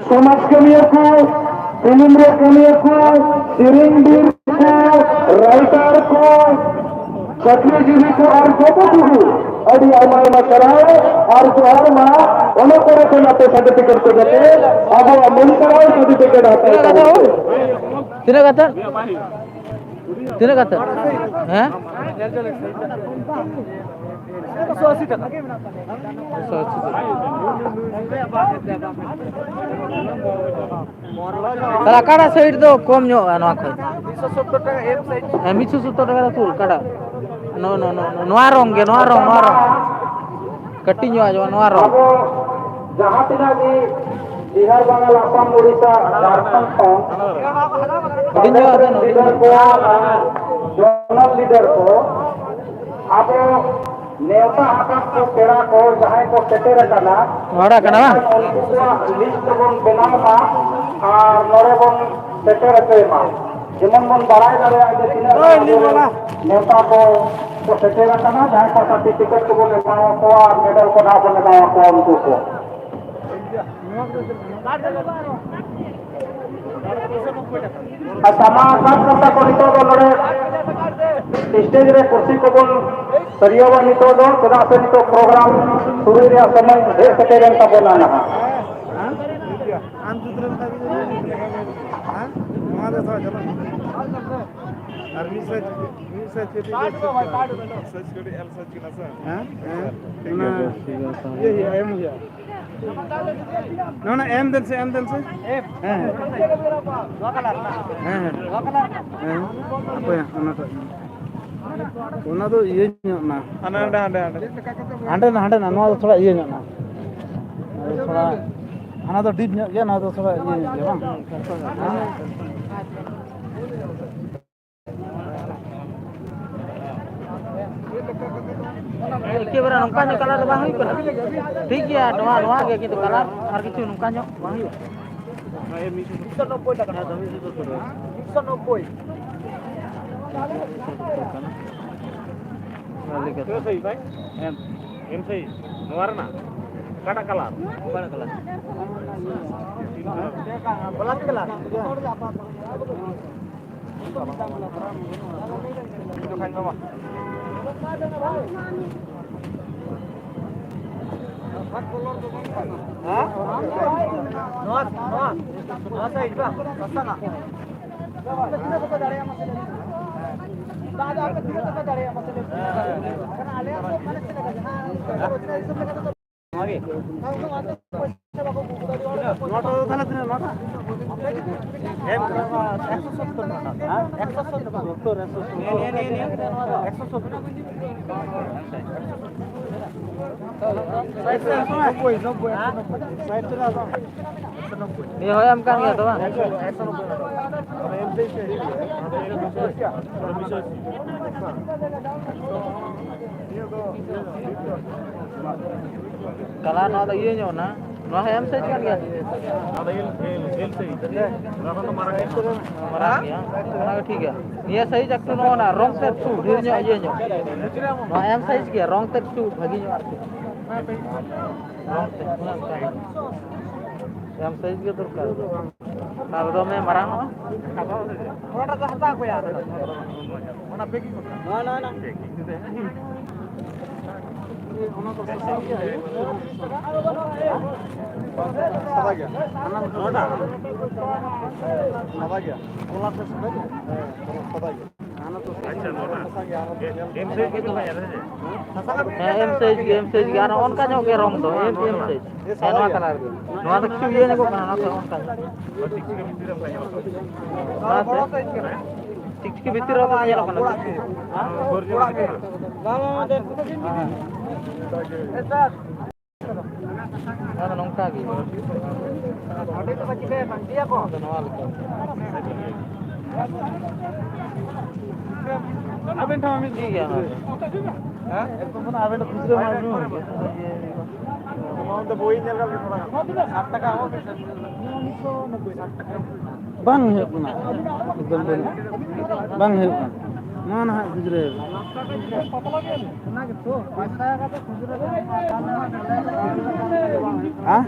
ᱥᱚᱢᱟᱡᱽ ᱠᱟᱹᱢᱤᱭᱟᱹ ᱠᱚ, ᱯᱷᱤᱞᱢ ᱨᱮ ᱠᱟᱹᱢᱤᱭᱟᱹ ᱠᱚ, ᱥᱮᱨᱮᱧ ᱵᱤᱨ ᱠᱚ, ᱨᱟᱭᱴᱟᱨ ᱠᱚ, ᱪᱟᱹᱠᱨᱤᱡᱤᱵᱤ ᱠᱚ ᱟᱨ ᱡᱚᱛᱚ ᱠᱚᱜᱮ ᱟᱹᱰᱤ ᱟᱭᱢᱟ ᱟᱭᱢᱟ ᱥᱟᱨᱦᱟᱣ ᱟᱨ ᱡᱚᱦᱟᱨ ᱢᱟ᱾ ᱚᱱᱟ ᱠᱚᱨᱮ ᱠᱷᱚᱱ ᱟᱯᱮ ᱥᱟᱨᱴᱤᱯᱷᱤᱠᱮᱴ ᱠᱚ ᱠᱟᱛᱮ ᱟᱵᱚᱣᱟᱜ ᱢᱟᱹᱱ ᱥᱟᱨᱦᱟᱣ ᱥᱟᱨᱴᱤᱯᱷᱤᱠᱮᱴ ᱦᱟᱛᱟᱣ ᱛᱟᱵᱚᱱ ᱯᱮ᱾ ᱛᱤᱱᱟᱹᱜ ᱠᱟᱛᱮ? ᱛᱤᱱᱟᱹᱜ ᱠᱟᱛᱮ? ᱦᱮᱸ? ᱮᱠᱥᱚ ᱟᱥᱤ ᱴᱟᱠᱟ᱾ ᱛᱟᱦᱞᱮ ᱚᱠᱟᱴᱟᱜ ᱥᱟᱭᱤᱰ ᱫᱚ ᱠᱚᱢ ᱧᱚᱜᱼᱟ ᱱᱚᱣᱟ ᱠᱷᱚᱱ? ᱢᱤᱫᱥᱚ ᱥᱚᱛᱛᱚᱨ ᱴᱟᱠᱟ ᱮᱢ ᱥᱟᱭᱤᱰ᱾ ᱦᱮᱸ, ᱢᱤᱫᱥᱚ ᱥᱚᱛᱛᱚᱨ ᱴᱟᱠᱟ ᱫᱚ ᱛᱩᱞ, ᱚᱠᱟᱴᱟᱜ? ᱱᱚ-, ᱱᱚ-, ᱱᱚ-, ᱱᱚᱣᱟ ᱨᱚᱝ ᱜᱮ, ᱱᱚᱣᱟ ᱨᱚᱝ, ᱱᱚᱣᱟ ᱨᱚᱝ᱾ ᱠᱟᱹᱴᱤᱡ ᱧᱚᱜ ᱟᱸᱡᱚᱢᱚᱜ, ᱱᱚᱣᱟ ᱨᱚᱝ᱾ ᱟᱵᱚ ᱡᱟᱦᱟᱸ ᱛᱤᱱᱟᱹᱜ ᱜᱮ ᱵᱤᱦᱟᱨ, ᱵᱟᱝᱜᱟᱞ, ᱟᱥᱟᱢ, ᱳᱰᱤᱥᱟ, ᱡᱷᱟᱲᱠᱷᱚᱸᱰ ᱠᱷᱚᱱ ᱦᱩᱰᱤᱧ ᱧᱚᱜ ᱟᱸᱡᱚᱢ, ᱦᱩᱰᱤᱧ ᱞᱤᱰᱟᱨ ᱧᱚᱜ᱾ ᱠᱚ, ᱡᱚᱱᱟᱞ ᱞᱤᱰᱟᱨ ᱠᱚ, ᱟᱵᱚ ᱱᱮᱣᱛᱟ ᱟᱠᱟᱫ ᱠᱚ ᱯᱮᱲᱟ ᱠᱚ ᱡᱟᱦᱟᱸᱭ ᱠᱚ ᱥᱮᱴᱮᱨ ᱟᱠᱟᱱᱟ, ᱱᱚᱰᱮ ᱠᱟᱱᱟ ᱵᱟᱝ? ᱩᱱᱠᱩ ᱠᱚᱣᱟᱜ ᱞᱤᱥᱴ ᱵᱚᱱ ᱵᱮᱱᱟᱣ ᱢᱟ ᱟᱨ ᱱᱚᱰᱮ ᱵᱚᱱ ᱥᱮᱴᱮᱨ ᱦᱚᱪᱚᱭ ᱢᱟ᱾ ᱡᱮᱢᱚᱱ ᱵᱚᱱ ᱵᱟᱲᱟᱭ ᱫᱟᱲᱮᱭᱟᱜᱼᱟ ᱡᱮ ᱛᱤᱱᱟᱹᱜ ᱦᱳᱭ, ᱜᱟᱱ ᱞᱤᱧ ᱟᱵᱚᱨᱮᱱ ᱚᱞᱟ᱾ ᱱᱮᱣᱛᱟ ᱠᱚ ᱠᱚ ᱥᱮᱴᱮᱨ ᱟᱠᱟᱱᱟ, ᱡᱟᱦᱟᱸᱭ ᱠᱚ ᱥᱟᱨᱴᱤᱯᱷᱤᱠᱮᱴ ᱠᱚᱵᱚᱱ ᱮᱢᱟ ᱠᱚᱣᱟ ᱟᱨ ᱢᱮᱰᱮᱞ ᱠᱚ ᱱᱟᱦᱟᱜ ᱵᱚᱱ ᱮᱢᱟ ᱠᱚᱣᱟ ᱩᱱᱠᱩ ᱠᱚ᱾ ᱟᱨ ᱥᱟᱢᱟᱝ ᱥᱟᱵ ᱠᱟᱛᱮ ᱠᱚ ᱱᱤᱛᱚᱜ ᱫᱚ ᱱᱚᱰᱮ ᱥᱴᱮᱡ ᱨᱮ ᱠᱩᱨᱥᱤ ᱠᱚᱵᱚᱱ ᱥᱟᱹᱨᱭᱟᱹᱣᱟ ᱱᱤᱛᱚᱜ ᱫᱚ, ᱪᱮᱫᱟᱜ ᱥᱮ ᱱᱤᱛᱚᱜ ᱯᱨᱳᱜᱨᱟᱢ ᱥᱩᱨᱩᱭ ᱨᱮᱭᱟᱜ ᱥᱚᱢᱚᱭ ᱦᱮᱡ ᱥᱮᱴᱮᱨᱮᱱ ᱛᱟᱵᱚᱱᱟ ᱱᱟᱦᱟᱜ᱾ ᱟᱨ ᱢᱤᱫ ᱥᱟᱭ, ᱢᱤᱫ ᱥᱟᱭ ᱪᱮᱫ ᱦᱮᱸ? ᱦᱮᱸ᱾ ᱚᱱᱟ ᱤᱭᱟᱹ ᱦᱩᱭᱩᱜᱼᱟ, ᱮᱢ ᱦᱩᱭᱩᱜᱼᱟ᱾ ᱱᱚᱣᱟ ᱮᱢ ᱫᱮᱱ ᱥᱮ, ᱮᱢ ᱫᱮᱱ ᱥᱮ᱾ ᱦᱮᱸ, ᱦᱮᱸ᱾ ᱦᱮᱸ, ᱦᱮᱸ᱾ ᱦᱮᱸ, ᱦᱟᱯᱳᱭᱟ, ᱚᱱᱟᱴᱟᱜ᱾ ᱚᱱᱟ ᱫᱚ ᱤᱭᱟᱹ ᱧᱚᱜ ᱱᱟ᱾ ᱦᱟᱱᱮ ᱦᱟᱸᱰᱮ, ᱦᱟᱸᱰᱮ, ᱦᱟᱸᱰᱮ᱾ ᱦᱟᱸᱰᱮ ᱱᱟ, ᱦᱟᱸᱰᱮ ᱱᱟ, ᱱᱚᱣᱟ ᱫᱚ ᱛᱷᱚᱲᱟ ᱤᱭᱟᱹ ᱧᱚᱜ ᱱᱟ᱾ ᱱᱚᱣᱟ ᱫᱚ ᱛᱷᱚᱲᱟ, ᱦᱟᱱᱟ ᱫᱚ ᱰᱤᱯ ᱧᱚᱜ ᱜᱮᱭᱟ, ᱱᱚᱣᱟ ᱫᱚ ᱛᱷᱚᱲᱟ ᱤᱭᱟᱹ ᱧᱚᱜ ᱜᱮᱭᱟ, ᱵᱟᱝ? ᱮᱠᱮᱵᱟᱨᱮ ᱱᱚᱝᱠᱟ ᱧᱚᱜ ᱠᱟᱞᱟᱨ ᱫᱚ ᱵᱟᱝ ᱦᱩᱭᱩᱜ ᱠᱟᱱᱟ᱾ ᱴᱷᱤᱠ ᱜᱮᱭᱟ, ᱱᱚᱣᱟ, ᱱᱚᱣᱟ ᱜᱮ, ᱠᱤᱱᱛᱩ ᱠᱟᱞᱟᱨ ᱟᱨ ᱠᱤᱪᱷᱩ ᱱᱚᱝᱠᱟ ᱧᱚᱜ ᱵᱟᱝ ᱦᱩᱭᱩᱜᱼᱟ᱾ ᱢᱤᱫᱥᱚ ᱱᱚᱵᱵᱳᱭ ᱴᱟᱠᱟ᱾ ᱢᱤᱫᱥᱚ ᱱᱚᱵᱵᱳᱭ᱾ ᱚᱱᱟ ᱞᱟᱹᱜᱤᱫ᱾ ᱛᱤᱱᱟᱹᱜ ᱥᱟᱭᱤᱡ ᱵᱷᱟᱭ? ᱮᱢ᱾ ᱮᱢ ᱥᱟᱭᱤᱡ? ᱱᱚᱣᱟ ᱨᱮᱱᱟᱜ? ᱚᱠᱟᱴᱟᱜ ᱠᱟᱞᱟᱨ? ᱚᱠᱟᱴᱟᱜ ᱠᱟᱞᱟᱨ? ᱜᱳᱞᱟᱯ ᱠᱟᱞᱟᱨ᱾ ᱦᱮᱸ? ᱱᱚᱣᱟ, ᱱᱚᱣᱟ, ᱱᱚᱣᱟ ᱥᱟᱭᱤᱡ ᱵᱟᱝ? ᱥᱟᱥᱟᱝᱟᱜ᱾ ᱫᱟᱜ ᱫᱚ ᱟᱯᱮ ᱛᱤᱱᱟᱹᱜ ᱯᱮ ᱫᱟᱲᱮᱭᱟᱜᱼᱟ ᱢᱟᱥᱮ ᱞᱟᱹᱭ ᱢᱮ? ᱟᱞᱮ ᱫᱚ ᱢᱟᱱᱮ ᱪᱮᱫ ᱞᱮᱠᱟ ᱡᱟᱦᱟᱸ ᱨᱳᱡᱽᱜᱟᱨ ᱦᱤᱥᱟᱹᱵ ᱞᱮᱠᱟ ᱛᱮᱫᱚ ᱱᱚᱣᱟ ᱫᱚ ᱛᱟᱦᱞᱮ ᱛᱤᱱᱟᱹᱜ ᱱᱚᱣᱟ ᱫᱚ? ᱮᱢ ᱠᱟᱱᱟ ᱮᱠᱥᱚ ᱥᱚᱛᱛᱚᱨ ᱴᱟᱠᱟ᱾ ᱦᱮᱸ? ᱮᱠᱥᱚ ᱥᱚᱛᱛᱚᱨ, ᱮᱠᱥᱚ ᱥᱚᱛᱛᱚᱨ᱾ ᱱᱤᱭᱟᱹ, ᱱᱤᱭᱟᱹ, ᱱᱤᱭᱟᱹ, ᱱᱤᱭᱟᱹ᱾ ᱮᱠᱥᱚ ᱥᱚᱛᱛᱚᱨ᱾ ᱥᱟᱴ ᱴᱟᱠᱟ᱾ ᱱᱚᱵᱵᱳᱭ, ᱱᱚᱵᱵᱳᱭ, ᱮᱠᱥᱚ ᱱᱚᱵᱵᱳᱭ᱾ ᱥᱟᱴ ᱴᱟᱠᱟ ᱫᱟᱢ᱾ ᱱᱤᱭᱟᱹ ᱦᱚᱸ ᱮᱢ ᱠᱟᱱ ᱜᱮᱭᱟ ᱛᱚ, ᱵᱟᱝ? ᱠᱟᱞᱟᱨ ᱱᱚᱣᱟ ᱫᱚ ᱤᱭᱟᱹ ᱧᱚᱜ ᱱᱟ, ᱱᱚᱣᱟ ᱦᱚᱸ ᱮᱢ ᱥᱟᱭᱤᱡ ᱠᱟᱱ ᱜᱮᱭᱟ᱾ ᱱᱚᱣᱟ ᱫᱚ ᱮᱞ, ᱮᱞ, ᱮᱞ ᱥᱟᱭᱤᱡ᱾ ᱱᱚᱣᱟ ᱠᱷᱚᱱ ᱫᱚ ᱢᱟᱨᱟᱝ ᱜᱮᱭᱟ᱾ ᱢᱟᱨᱟᱝ ᱜᱮᱭᱟ, ᱚᱱᱟ ᱜᱮ ᱴᱷᱤᱠ ᱜᱮᱭᱟ᱾ ᱱᱤᱭᱟᱹ ᱥᱟᱭᱤᱡ ᱮᱠᱴᱩ ᱱᱚᱣᱟ ᱨᱚᱝ ᱛᱮ ᱮᱠᱴᱩ ᱰᱷᱮᱨ ᱧᱚᱜ ᱤᱭᱟᱹ ᱧᱚᱜ᱾ ᱱᱚᱣᱟ ᱮᱢ ᱥᱟᱭᱤᱡ ᱜᱮᱭᱟ, ᱨᱚᱝ ᱛᱮ ᱮᱠᱴᱩ ᱵᱷᱟᱹᱜᱤ ᱧᱚᱜ ᱟᱨᱠᱤ᱾ ᱨᱚᱝ ᱛᱮ, ᱚᱱᱮ ᱚᱱᱠᱟ ᱧᱚᱜ᱾ ᱮᱢ ᱥᱟᱭᱤᱡ ᱜᱮ ᱫᱚᱨᱠᱟᱨ᱾ ᱟᱨ ᱫᱚᱢᱮ ᱢᱟᱨᱟᱝ ᱦᱚᱸ᱾ ᱚᱱᱟᱴᱟᱜ ᱫᱚ ᱦᱟᱛᱟᱣ ᱠᱚᱭᱟ᱾ ᱚᱱᱟ ᱯᱮᱠᱤᱝ ᱠᱚ᱾ ᱱᱚᱣᱟ, ᱱᱚᱣᱟ, ᱱᱚᱣᱟ᱾ ᱚᱱᱟ ᱫᱚ ᱥᱟᱥᱟᱝ ᱜᱮᱭᱟ᱾ ᱥᱟᱫᱟ ᱜᱮᱭᱟ᱾ ᱱᱚᱣᱟᱴᱟᱜ? ᱥᱟᱫᱟ ᱜᱮᱭᱟ᱾ ᱜᱳᱞᱟᱯ ᱥᱮ ᱥᱟᱫᱟ ᱜᱮᱭᱟ? ᱦᱮᱸ, ᱥᱟᱫᱟ ᱜᱮᱭᱟ᱾ ᱟᱪᱪᱷᱟ, ᱱᱚᱣᱟ᱾ ᱮᱢ ᱥᱟᱭᱤᱡ ᱜᱮᱵᱤᱱ ᱞᱟᱹᱭᱟ, ᱦᱮᱸ ᱥᱮ? ᱦᱮᱸ, ᱮᱢ ᱥᱟᱭᱤᱡ ᱜᱮ, ᱮᱢ ᱥᱟᱭᱤᱡ ᱜᱮ᱾ ᱟᱨ ᱚᱱᱠᱟ ᱧᱚᱜ ᱜᱮ ᱨᱚᱝ ᱫᱚ, ᱮᱢ, ᱮᱢ ᱥᱟᱭᱤᱡ᱾ ᱦᱮᱸ, ᱱᱚᱣᱟ ᱠᱟᱞᱟᱨ ᱜᱮ᱾ ᱱᱚᱣᱟ ᱫᱚ ᱠᱤᱪᱷᱩ ᱤᱭᱟᱹ ᱧᱚᱜᱚᱜ ᱠᱟᱱᱟ, ᱱᱚᱣᱟ ᱠᱷᱚᱡ ᱚᱱᱠᱟ ᱧᱚᱜ᱾ ᱱᱚᱣᱟ ᱛᱮ ᱴᱷᱤᱠ ᱴᱷᱤᱠ ᱵᱷᱤᱛᱤᱨ ᱨᱮ ᱧᱮᱞᱚᱜ ᱠᱟᱱᱟ᱾ ᱟᱫᱚ ᱱᱚᱝᱠᱟ ᱜᱮ᱾ ᱟᱫᱚ ᱱᱚᱣᱟ ᱞᱮᱠᱟ᱾ ᱟᱵᱮᱱ ᱴᱷᱮᱱ ᱢᱤᱫ ᱴᱷᱤᱠ ᱜᱮᱭᱟ, ᱚᱱᱟ ᱫᱚ᱾ ᱦᱮᱸ? ᱟᱵᱮᱱ ᱫᱚ ᱠᱷᱩᱪᱨᱟᱹ ᱢᱟ ᱟᱹᱜᱩ ᱦᱩᱭᱩᱜᱼᱟ᱾ ᱚᱱᱟ ᱫᱚ ᱵᱳᱭ ᱧᱮᱞ ᱠᱟᱜ ᱜᱮ ᱛᱷᱚᱲᱟ ᱜᱟᱱ᱾ ᱥᱟᱴ ᱴᱟᱠᱟ ᱦᱚᱸ᱾ ᱵᱟᱝ ᱦᱩᱭᱩᱜ ᱠᱟᱱᱟ, ᱮᱠᱫᱚᱢ ᱵᱟᱹᱱᱩᱜ, ᱵᱟᱝ ᱦᱩᱭᱩᱜ ᱠᱟᱱᱟ᱾ ᱱᱚᱣᱟ ᱱᱟᱦᱟᱜ ᱜᱤᱫᱽᱨᱟᱹ᱾ ᱦᱮᱸ?